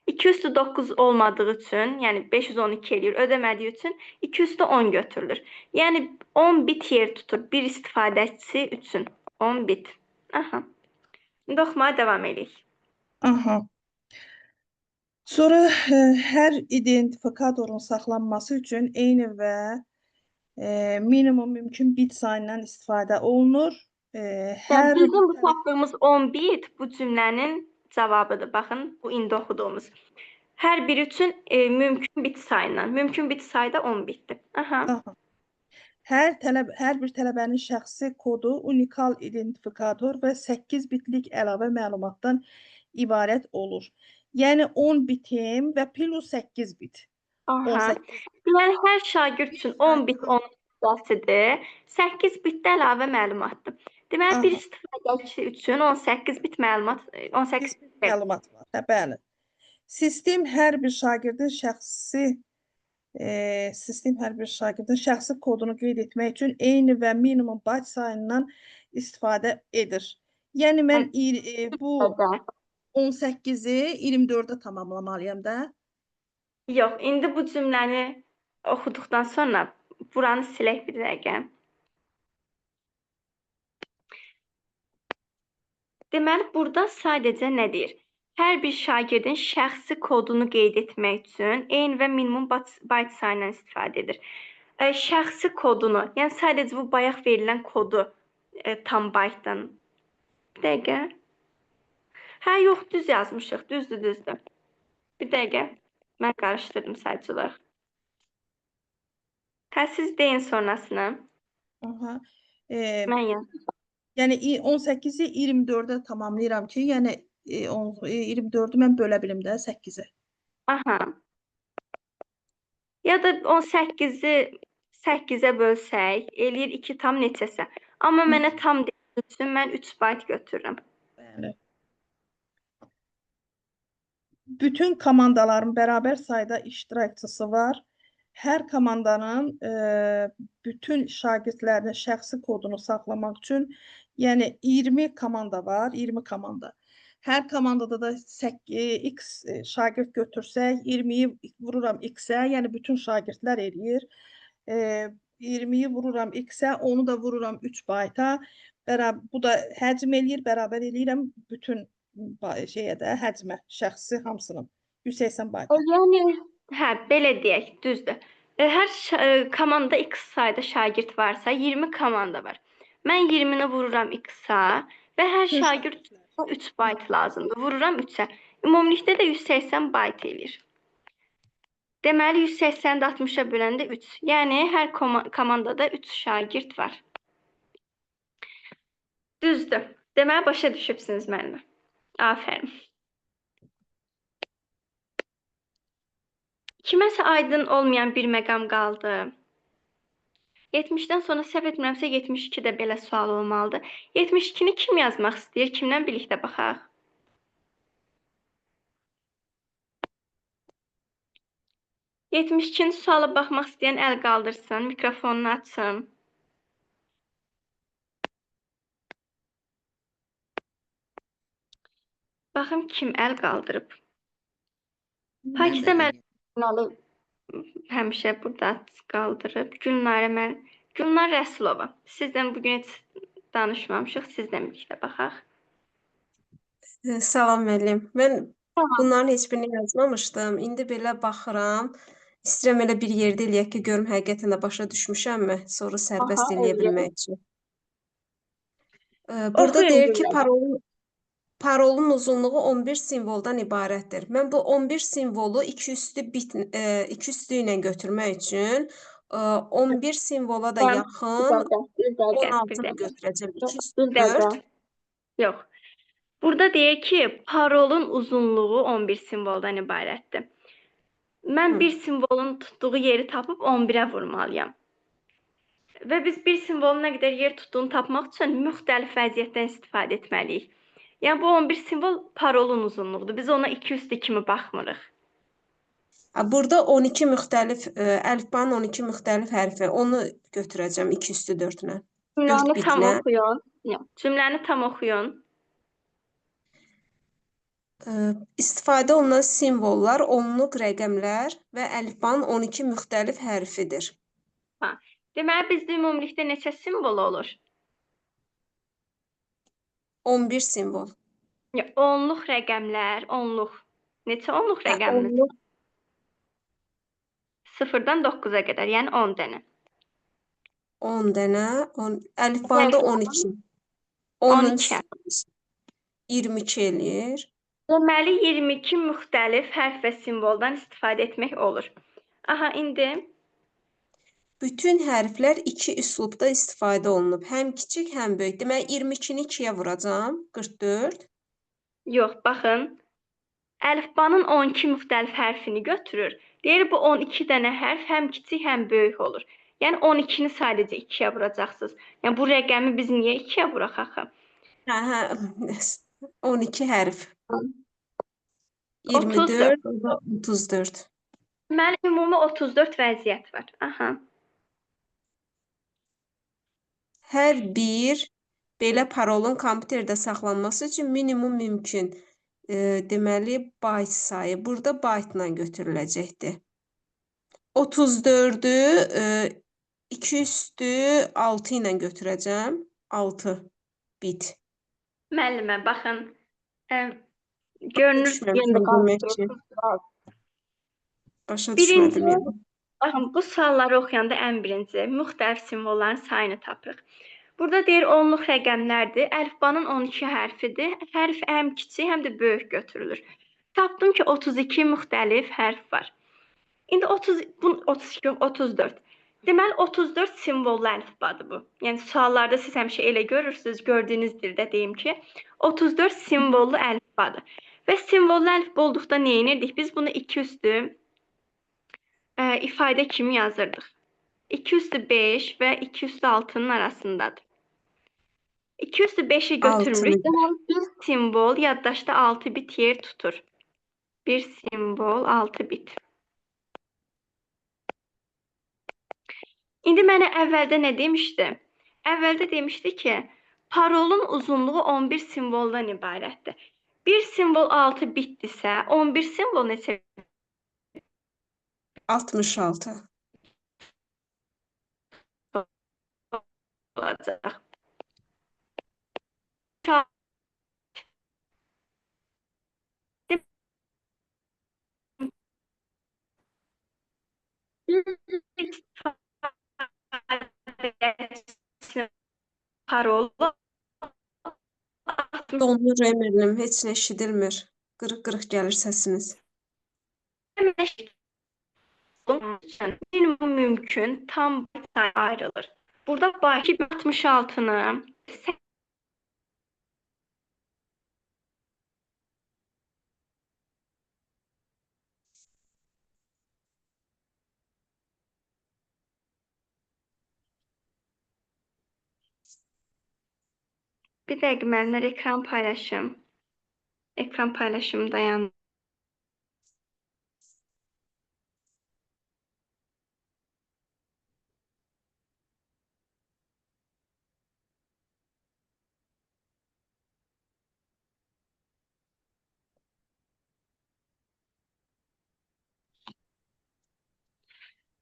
2 üstü 9 olmadığı üçün, yəni 512 eləyir, ödəmədiyi üçün 2 üstü 10 götürülür. Yəni 10 bit yer tutur bir istifadəçi üçün. 10 bit. Aha. İndi oxumağa davam edək. Aha. Sonra hər identifikatorun saxlanması üçün eyni və minimum mümkün bit sayından istifadə olunur. Yəni bizim bu tapdığımız 10 bit bu cümlənin cavabıdır. Baxın, bu indi oxuduğumuz. Hər biri üçün mümkün bit sayından. Mümkün bit sayı da 10 bitdir. Aha. Aha. Hər bir tələbənin şəxsi kodu unikal identifikator və 8 bitlik əlavə məlumatdan ibarət olur. Yəni 10 bitim və plus 8 bit. Aha. 18 Yəni hər şagird üçün 10 bit onun hissəsidir. 8 bit də əlavə məlumatdır. Deməli bir istifadəçi üçün 18 bit məlumat, 18 bit məlumat var. Hə, bəli. Sistem hər bir şagirdin şəxsi kodunu qeyd etmək üçün eyni və minimum bayt sayından istifadə edir. Yəni mən bu 18-i 24-ə tamamlamalıyam da. Yox, indi bu cümləni oxuduqdan sonra buranı silək bir dəqiqə. Deməli, burada sadəcə nə deyir? Hər bir şagirdin şəxsi kodunu qeyd etmək üçün eyni və minimum bayt sayından istifadə edir. Şəxsi kodunu, yəni sadəcə bu bayaq verilən kodu tam baytdan. Bir dəqiqə. Hə, yox, düz yazmışıq. Düzdür, düzdür. Bir dəqiqə. Mən qarışdırdım sadəcə olaraq. Hə, siz deyin sonrasını. Aha. Mən yazdım. Yəni 18-i 24-ə tamamlayıram ki, yəni 24-ü mən bölə bilim də 8-ə. Aha. Ya da 18-i 8-ə bölsək, eləyir 2 tam neçəsə. Amma mənə tam dediyi üçün mən 3 bayt götürürəm. Bəli. Bütün komandaların bərabər sayda iştirakçısı var. Hər komandanın bütün şagirdlərinin şəxsi kodunu saxlamaq üçün, yəni 20 komanda var, 20 komanda. Hər komandada da X şagird götürsək, 20-yi vururam X-ə, yəni bütün şagirdlər eləyir. 20-yi vururam X-ə, onu da vururam 3 bayta. Bu da həcm eləyir, bərabər eləyirəm bütün şeyə də, həcmə, şəxsi hamısının 180 bayta. Yəni, hə, belə deyək, düzdür. Hər komanda X sayda şagird varsa, 20 komanda var. Mən 20-ni vururam X-a və hər şagird 3 bayt lazımdır. Vururam 3-ə. Ümumilikdə də 180 bayt eləyir. Deməli, 180-i də 60-a böləndə 3. Yəni, hər komandada 3 şagird var. Düzdür. Deməli, başa düşübsünüz müəllimə. Afərin. Kiməsə aydın olmayan bir məqam qaldı. 70-dən sonra səhv etmirəmsə 72 də belə sual olmalıdır. 72-ni kim yazmaq istəyir? Kimdən birlikdə baxaq? 72-ci suala baxmaq istəyən əl qaldırsın, mikrofonunu açsın. Baxım kim əl qaldırıb. Pakizə müəllim həmişə burada qaldırıb. Gülnarə müəllim, Gülnar Rəsulova. Sizdən bugün heç danışmamışıq, sizdən birlikdə baxaq. Salam müəllim. Mən bunların heç birini yazmamışdım. İndi belə baxıram. İstəyirəm elə bir yerdə eləyək ki, görüm həqiqətən də başa düşmüşəmmi? Soru sərbəst eləyə bilmək üçün. Burada deyir ki, parolun Parolun uzunluğu 11 simvoldan ibarətdir. Mən bu 11 simvolu iki üstü bit, iki üstü ilə götürmək üçün 11 simvola da Bir yaxın dəqiqə, bir dəqiqə, bir 16-nı dəqiqə. götürəcəm. 2 üstü Bir dəqiqə. 4. Yox. Burada deyir ki, parolun uzunluğu 11 simvoldan ibarətdir. Mən Hı. bir simvolun tutduğu yeri tapıb 11-ə vurmalıyam. Və biz bir simvolun nə qədər yer tutduğunu tapmaq üçün müxtəlif vəziyyətdən istifadə etməliyik. Yəni bu 11 simvol parolun uzunluğudur. Biz ona 2 üstü kimi baxmırıq. Burada 12 müxtəlif, əlifbanın 12 müxtəlif hərfi. Onu götürəcəm 2 üstü 4-lə. 4 Cümləni tam bitlə. oxuyun. Yox, cümləni tam oxuyun. İstifadə olunan simvollar onluq rəqəmlər və əlifbanın 12 müxtəlif hərfidir. Ha. Deməli bizdə ümumilikdə neçə simvol olur? 11 simvol. Yox, onluq rəqəmlər, onluq. Neçə onluq Hə, rəqəmimiz? onluq 0-dan 9-a qədər, yəni 10 dənə. 10 dənə, 10, əlifbanda 12. 10-un 12. 22 eləyir. Deməli 22 müxtəlif hərf və simvoldan istifadə etmək olur. Aha, indi Bütün hərflər iki üslubda istifadə olunub. Həm kiçik, həm böyük. Deməli 22-ni 2-yə vuracağam. 44. Yox, baxın. Əlifbanın 12 müxtəlif hərfini götürür. Deyir bu 12 dənə hərf həm kiçik, həm böyük olur. Yəni 12-ni sadəcə 2-yə vuracaqsınız. Yəni bu rəqəmi biz niyə 2-yə vuraq axı? Hə, hə. 12 hərf. 34. 24, o da 34. Deməli ümumi 34 vəziyyət var. Aha. Hər bir belə parolun kompüterdə saxlanması üçün minimum mümkün. Deməli, byte sayı. Burada byte-la götürüləcəkdir. 34-ü 2 üstü 6 ilə götürəcəm. 6 bit. Müəllimə baxın. Görünür Düşməmişəm demək ki. Başa Birinci, düşmədim yəni. Baxın, bu sualları oxuyanda ən birinci müxtəlif simvolların sayını tapırıq. Burada deyir onluq rəqəmlərdir. Əlifbanın 12 hərfidir. Hərf həm kiçik, həm də böyük götürülür. Tapdım ki, 32 müxtəlif hərf var. İndi 30, bu 32, 34. Deməli 34 simvollu əlifbadır bu. Yəni suallarda siz həmişə elə görürsünüz, gördüyünüz dildə deyim ki, 34 simvollu əlifbadır. Və simvollu əlifba olduqda nə edirdik? Biz bunu 2 üstü ifadə kimi yazırdıq. 2 üstü 5 və 2 üstü 6-nın arasındadır. 2 üstü 5-i götürmürük. Deməli, bir simvol yaddaşda 6 bit yer tutur. Bir simvol 6 bit. İndi mənə əvvəldə nə demişdi? Əvvəldə demişdi ki, parolun uzunluğu 11 simvoldan ibarətdir. Bir simvol 6 bitdirsə, 11 simvol neçə 66. olacaq? Parolu Donur müəllim, heç nə eşidilmir. Qırıq-qırıq gəlir səsiniz. Minimum mümkün tam ayrılır. Burada 66-nı bir dəqiqə müəllimlər ekran paylaşım. Ekran paylaşımı dayandı.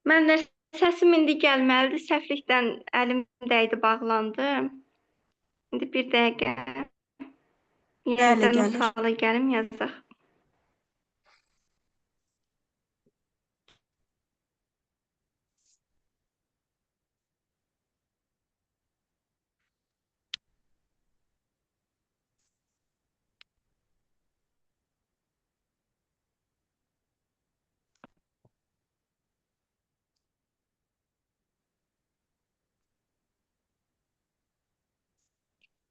Müəllimlər səsim indi gəlməlidir. Səhvlikdən əlim dəydi, bağlandı. İndi bir dəqiqə. Yenidən o suala gəlim yazaq.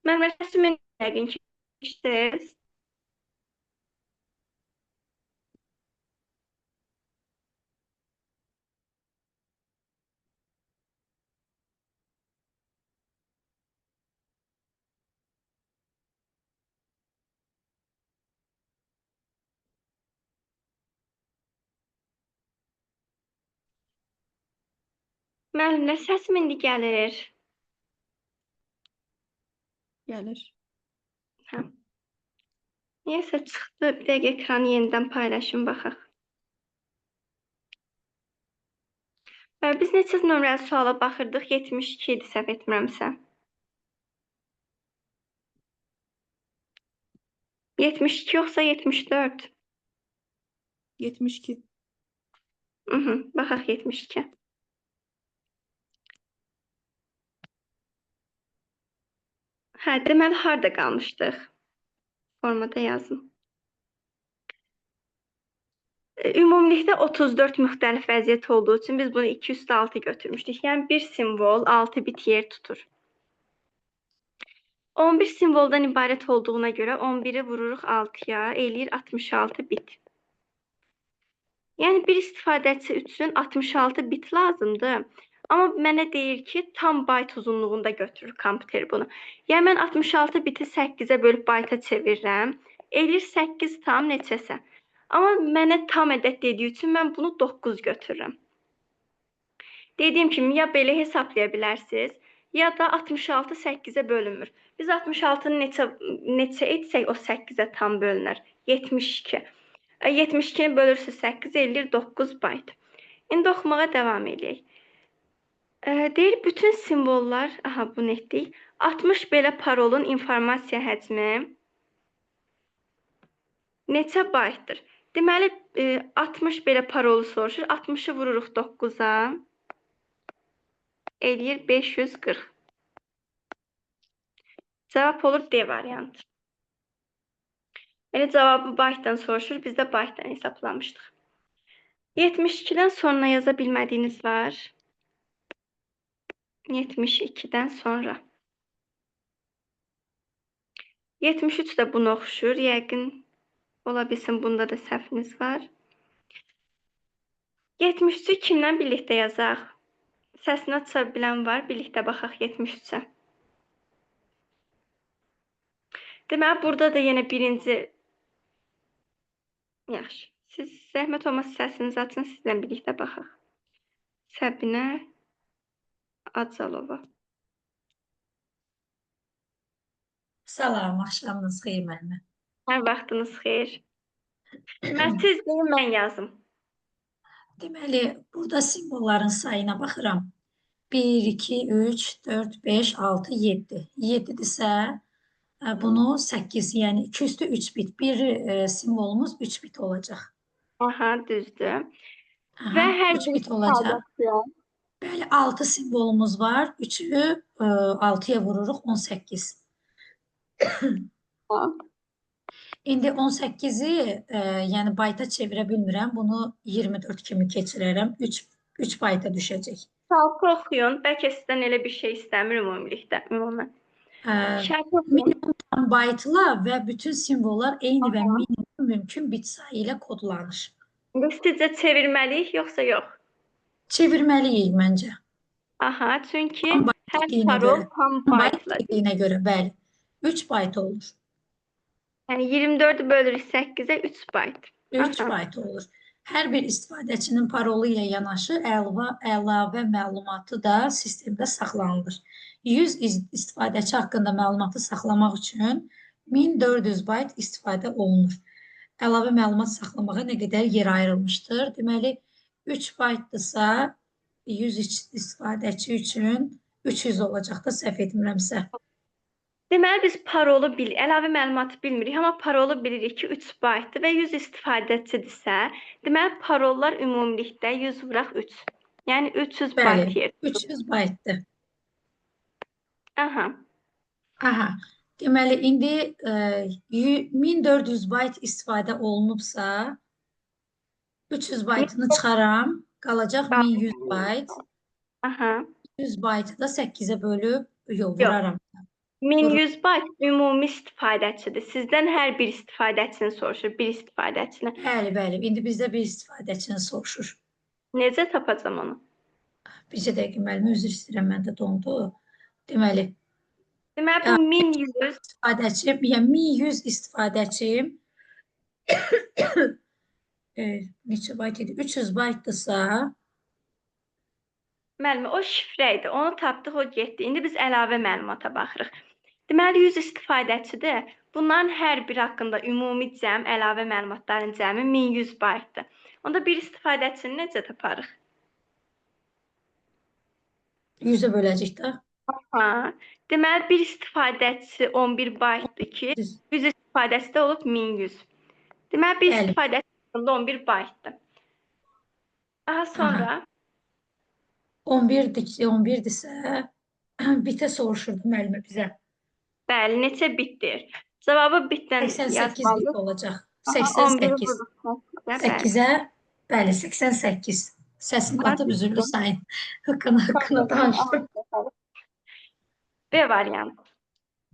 Mənim rəsmimin yəqin ki, eşitdiniz. Müəllimlər, səsim indi gəlir. Gəlir. Hə. Niyəsə çıxdı. Bir dəqiqə ekranı yenidən paylaşım, baxaq. Biz neçə nömrəli suala baxırdıq? 72 idi, səhv etmirəmsə. 72 yoxsa 74? 72. Baxaq 72. Hə, deməli harda qalmışdıq? Formada yazın. Ümumilikdə 34 müxtəlif vəziyyət olduğu üçün biz bunu 2 üstə 6 götürmüşdük. Yəni bir simvol 6 bit yer tutur. 11 simvoldan ibarət olduğuna görə 11-i vururuq 6-ya, eləyir 66 bit. Yəni bir istifadəçi üçün 66 bit lazımdır. Amma mənə deyir ki, tam bayt uzunluğunda götürür kompüter bunu. Yəni mən 66 biti 8-ə bölüb bayta çevirirəm. Eləyir 8 tam neçəsə. Amma mənə tam ədəd dediyi üçün mən bunu 9 götürürəm. Dediyim kimi ya belə hesablaya bilərsiniz, ya da 66 8-ə bölünmür. Biz 66-nı neçə etsək o 8-ə tam bölünər. 72. 72-ni bölürsünüz 8 eləyir 9 bayt. İndi oxumağa davam eləyək. Deyir, bütün simvollar, aha bunu etdik. 60 belə parolun informasiya həcmi neçə baytdır? Deməli, 60 belə parolu soruşur. 60-ı vururuq 9-a. Eləyir 540. Cavab olur D variantı. Elə cavabı baytdan soruşur. Biz də baytdan hesablamışdıq. 72-dən sonra yaza bilmədiyiniz var. 72-dən sonra. 73 də buna oxşur. Yəqin ola bilsin bunda da səhviniz var. 73-ü kimlə birlikdə yazaq? Səsini aça bilən var. Birlikdə baxaq 73-ə. Deməli, burada da yenə birinci... Yaxşı. Siz zəhmət olmasa səsinizi açın, sizlə birlikdə baxaq. Səbinə Acalova. Salam, axşamınız xeyir müəllimə. Hər vaxtınız xeyir. Mən siz deyin, mən yazım. Deməli, burada simvolların sayına baxıram. 1, 2, 3, 4, 5, 6, 7. 7-dirsə, bunu 8, yəni 2 üstü 3 bit. Bir simvolumuz 3 bit olacaq. Aha, düzdür. Aha, Və hər 3 bir bit olacaq. istifadəçi Bəli, 6 simvolumuz var. 3-ü 6-ya vururuq, 18. İndi 18-i yəni bayta çevirə bilmirəm. Bunu 24 kimi keçirərəm. 3 bayta düşəcək. Şərti oxuyun. Bəlkə sizdən elə bir şey istəmir ümumilikdə, ümumən. Şərti oxuyun. Minimum tam baytla və bütün simvollar eyni və minimum mümkün bit sayı ilə kodlanır. İndi sizcə çevirməliyik yoxsa yox? Çevirməliyik məncə. Aha, çünki Tam bayt hər dediyinə parol görə. tam Tam bayt baytla. dediyinə görə, bəli. 3 bayt olur. Yəni 24-ü bölürük 8-ə 3 bayt. 3 Aha. bayt olur. Hər bir istifadəçinin parolu ilə yanaşı əlavə məlumatı da sistemdə saxlanılır. 100 istifadəçi haqqında məlumatı saxlamaq üçün 1400 bayt istifadə olunur. Əlavə məlumat saxlamağa nə qədər yer ayrılmışdır? Deməli, 3 baytdırsa 100 istifadəçi üçün 300 olacaq da, səhv etmirəmsə. Deməli, biz parolu əlavə məlumatı bilmirik, amma parolu bilirik ki, 3 baytdır və 100 istifadəçidirsə, deməli, parollar ümumilikdə 100 vuraq 3. Yəni 300 bayt Bəli, yer. 300 baytdır. Aha. Aha. Deməli, indi 1400 bayt istifadə olunubsa, 300 baytını çıxaram, qalacaq 1100 bayt. Aha. 100 baytı da 8-ə bölüb, yox, Yox. vuraram. 1100 bayt ümumi istifadəçidir. Sizdən hər bir istifadəçini soruşur, bir istifadəçini. Bəli, bəli. İndi bizdə bir istifadəçini soruşur. Necə tapacam onu? Bircə dəqiqə müəllimə üzr istəyirəm, məndə dondu. Deməli, Deməli, bu 1100 istifadəçi, yəni 1100 istifadəçi neçə bayt idi? 300 baytdırsa, müəllimə, o şifrə idi. Onu tapdıq, o getdi. İndi biz əlavə məlumata baxırıq. Deməli, 100 istifadəçidir. Bunların hər biri haqqında ümumi cəm, əlavə məlumatların cəmi 1100 baytdır. Onda bir istifadəçini necə taparıq? 100-ə böləcək də. Ha. Deməli, bir istifadəçi 11 baytdır ki, 100 istifadəçi də olub 1100. Deməli, bir istifadəçi haqqında 11 baytdır. Daha sonra 11-dir, 11-dirsə bitə soruşurdu müəllimə bizə. Bəli, neçə bitdir? Cavabı bitdən 88 yazmalıyıq. bit olacaq. Aha, 11-i 88. vururuq 8-ə, bəli. 8-ə, bəli, 88. Səsim qatıb üzürlü sayın. Hıqqına hıqqına danışdım. B variantı.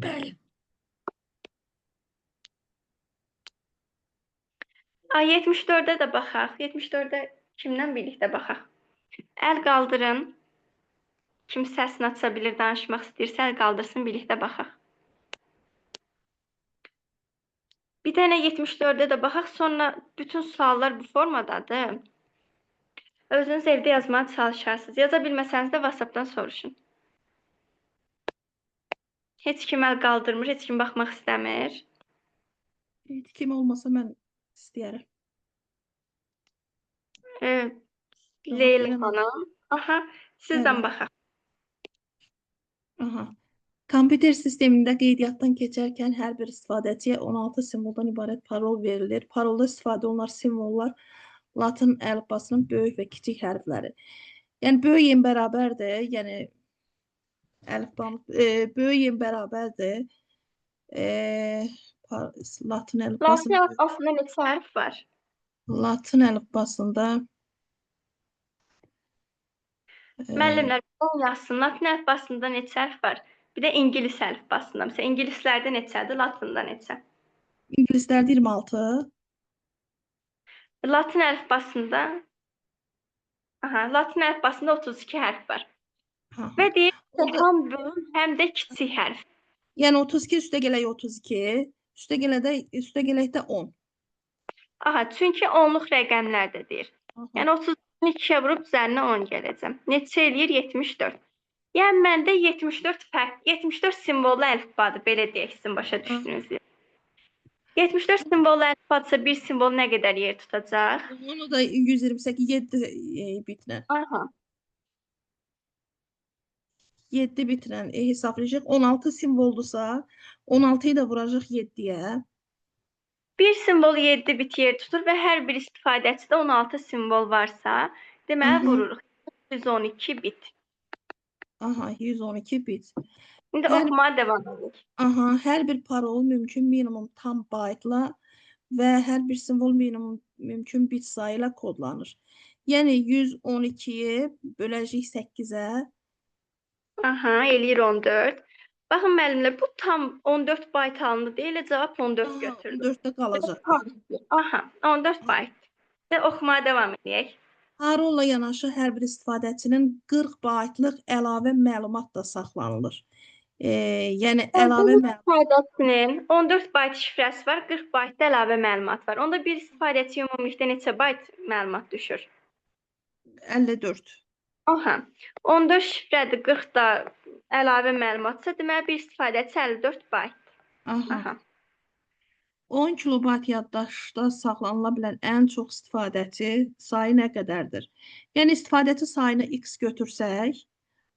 Bəli. A, 74-ə də baxaq. 74-ə kimdən birlikdə baxaq? Əl qaldırın. Kim səsini aça bilir, danışmaq istəyirsə, əl qaldırsın, birlikdə baxaq. Bir dənə 74-ə də baxaq. Sonra bütün suallar bu formadadır. Özünüz evdə yazmağa çalışarsınız. Yaza bilməsəniz də WhatsApp-dan soruşun. Heç kim əl qaldırmır, heç kim baxmaq istəmir. Heç kim olmasa mən istəyərəm. Leyla xanım. Aha, sizdən baxaq. Aha. Kompüter sistemində qeydiyyatdan keçərkən hər bir istifadəçiyə 16 simvoldan ibarət parol verilir. Parolda istifadə olunan simvollar Latın əlifbasının böyük və kiçik hərfləri. Yəni böyük M bərabərdir, yəni əlifbamız böyük M bərabərdir. Latın əlifbası. Latın əlifbasında neçə hərf var? Latın əlifbasında Müəllimlər yazsın. Latın əlifbasında neçə hərf var? Bir də ingilis əlifbasında. Məsələn, ingilislərdə neçədir, latında neçə? İngilislərdə 26. Latın əlifbasında aha, Latın əlifbasında 32 hərf var. Aha. Və deyir ki, həm böyük, həm də kiçik hərf. Yəni 32 üstə gələk 32, üstə gələk də 10. Aha, çünki onluq rəqəmlər də deyir. Aha. Yəni 32-yə vurub üzərinə 10 gələcəm. Neçə eləyir? 74. Yəni məndə 74 fərq, 74 simvollu əlifbadır, belə deyək sizin başa düşdüyünüz yer. 74 simvollu əlifbadsa bir simvol nə qədər yer tutacaq? Onu da 128, 7 bitlə. Aha. 7 bitlə hesablayacaq. 16 simvoldursa, 16-yı da vuracaq 7-yə. Bir simvol 7 bit yer tutur və hər bir istifadəçidə 16 simvol varsa, deməli vururuq. 112 bit. Aha, 112 bit. İndi oxumağa davam edirik. Aha, hər bir parol mümkün minimum tam baytla və hər bir simvol minimum mümkün bit sayı ilə kodlanır. Yəni 112-yi böləcəyik 8-ə. Aha, eləyir 14. Baxın müəllimlər, bu tam 14 bayt alındı deyə elə cavab 14 Aha, götürdü. 14-də qalacaq. Aha, 14 bayt. Və oxumağa davam edək. Parolla yanaşı hər bir istifadəçinin 40 baytlıq əlavə məlumat da saxlanılır. Yəni əlavə məlumat. İstifadəçinin 14 bayt şifrəsi var, 40 baytda əlavə məlumat var. Onda bir istifadəçi ümumilikdə neçə bayt məlumat düşür? 54. Aha, 14 şifrədir, 40 da əlavə məlumatsa, deməli bir istifadəçi 54 bayt. Aha. Aha. 10 kilobayt yaddaşda saxlanıla bilən ən çox istifadəçi sayı nə qədərdir? Yəni istifadəçi sayını x götürsək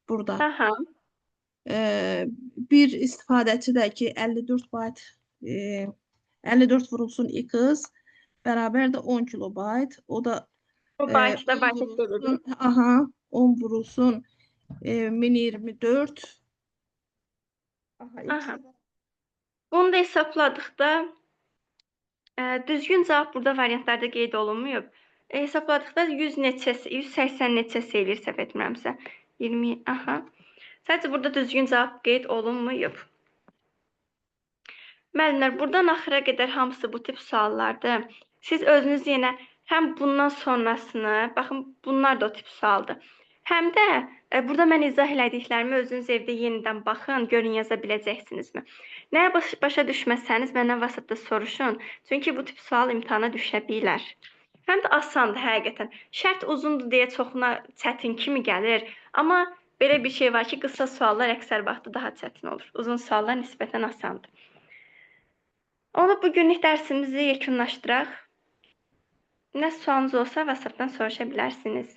burada. Aha. Bir istifadəçi də ki 54 bayt 54 vurulsun x bərabərdir 10 kilobayt. O da O baytla bayta çevirir. Aha, 10 vurulsun 1024. Aha, Aha. Bunu da hesapladıqda düzgün cavab burada variantlarda qeyd olunmayıb. Hesapladıqda 100 neçəsi, 180 neçəsi eləyir səhv etmirəmsə. 20, aha. Sadəcə burada düzgün cavab qeyd olunmayıb. Müəllimlər, buradan axıra qədər hamısı bu tip suallardır. Siz özünüz yenə həm bundan sonrasını, baxın, bunlar da o tip sualdır. Həm də burada mən izah elədiklərimi özünüz evdə yenidən baxın, görün yaza biləcəksinizmi? Nəyə başa düşməsəniz məndən WhatsApp-da soruşun. Çünki bu tip sual imtahana düşə bilər. Həm də asandır həqiqətən. Şərt uzundur deyə çoxuna çətin kimi gəlir. Amma belə bir şey var ki, qısa suallar əksər vaxtı daha çətin olur. Uzun suallar nisbətən asandır. Onu bu günlük dərsimizi yekunlaşdıraq. Nə sualınız olsa WhatsApp-dan soruşa bilərsiniz.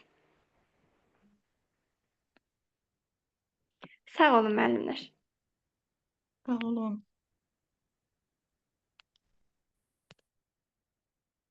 Sağ olun müəllimlər. Sağ olun.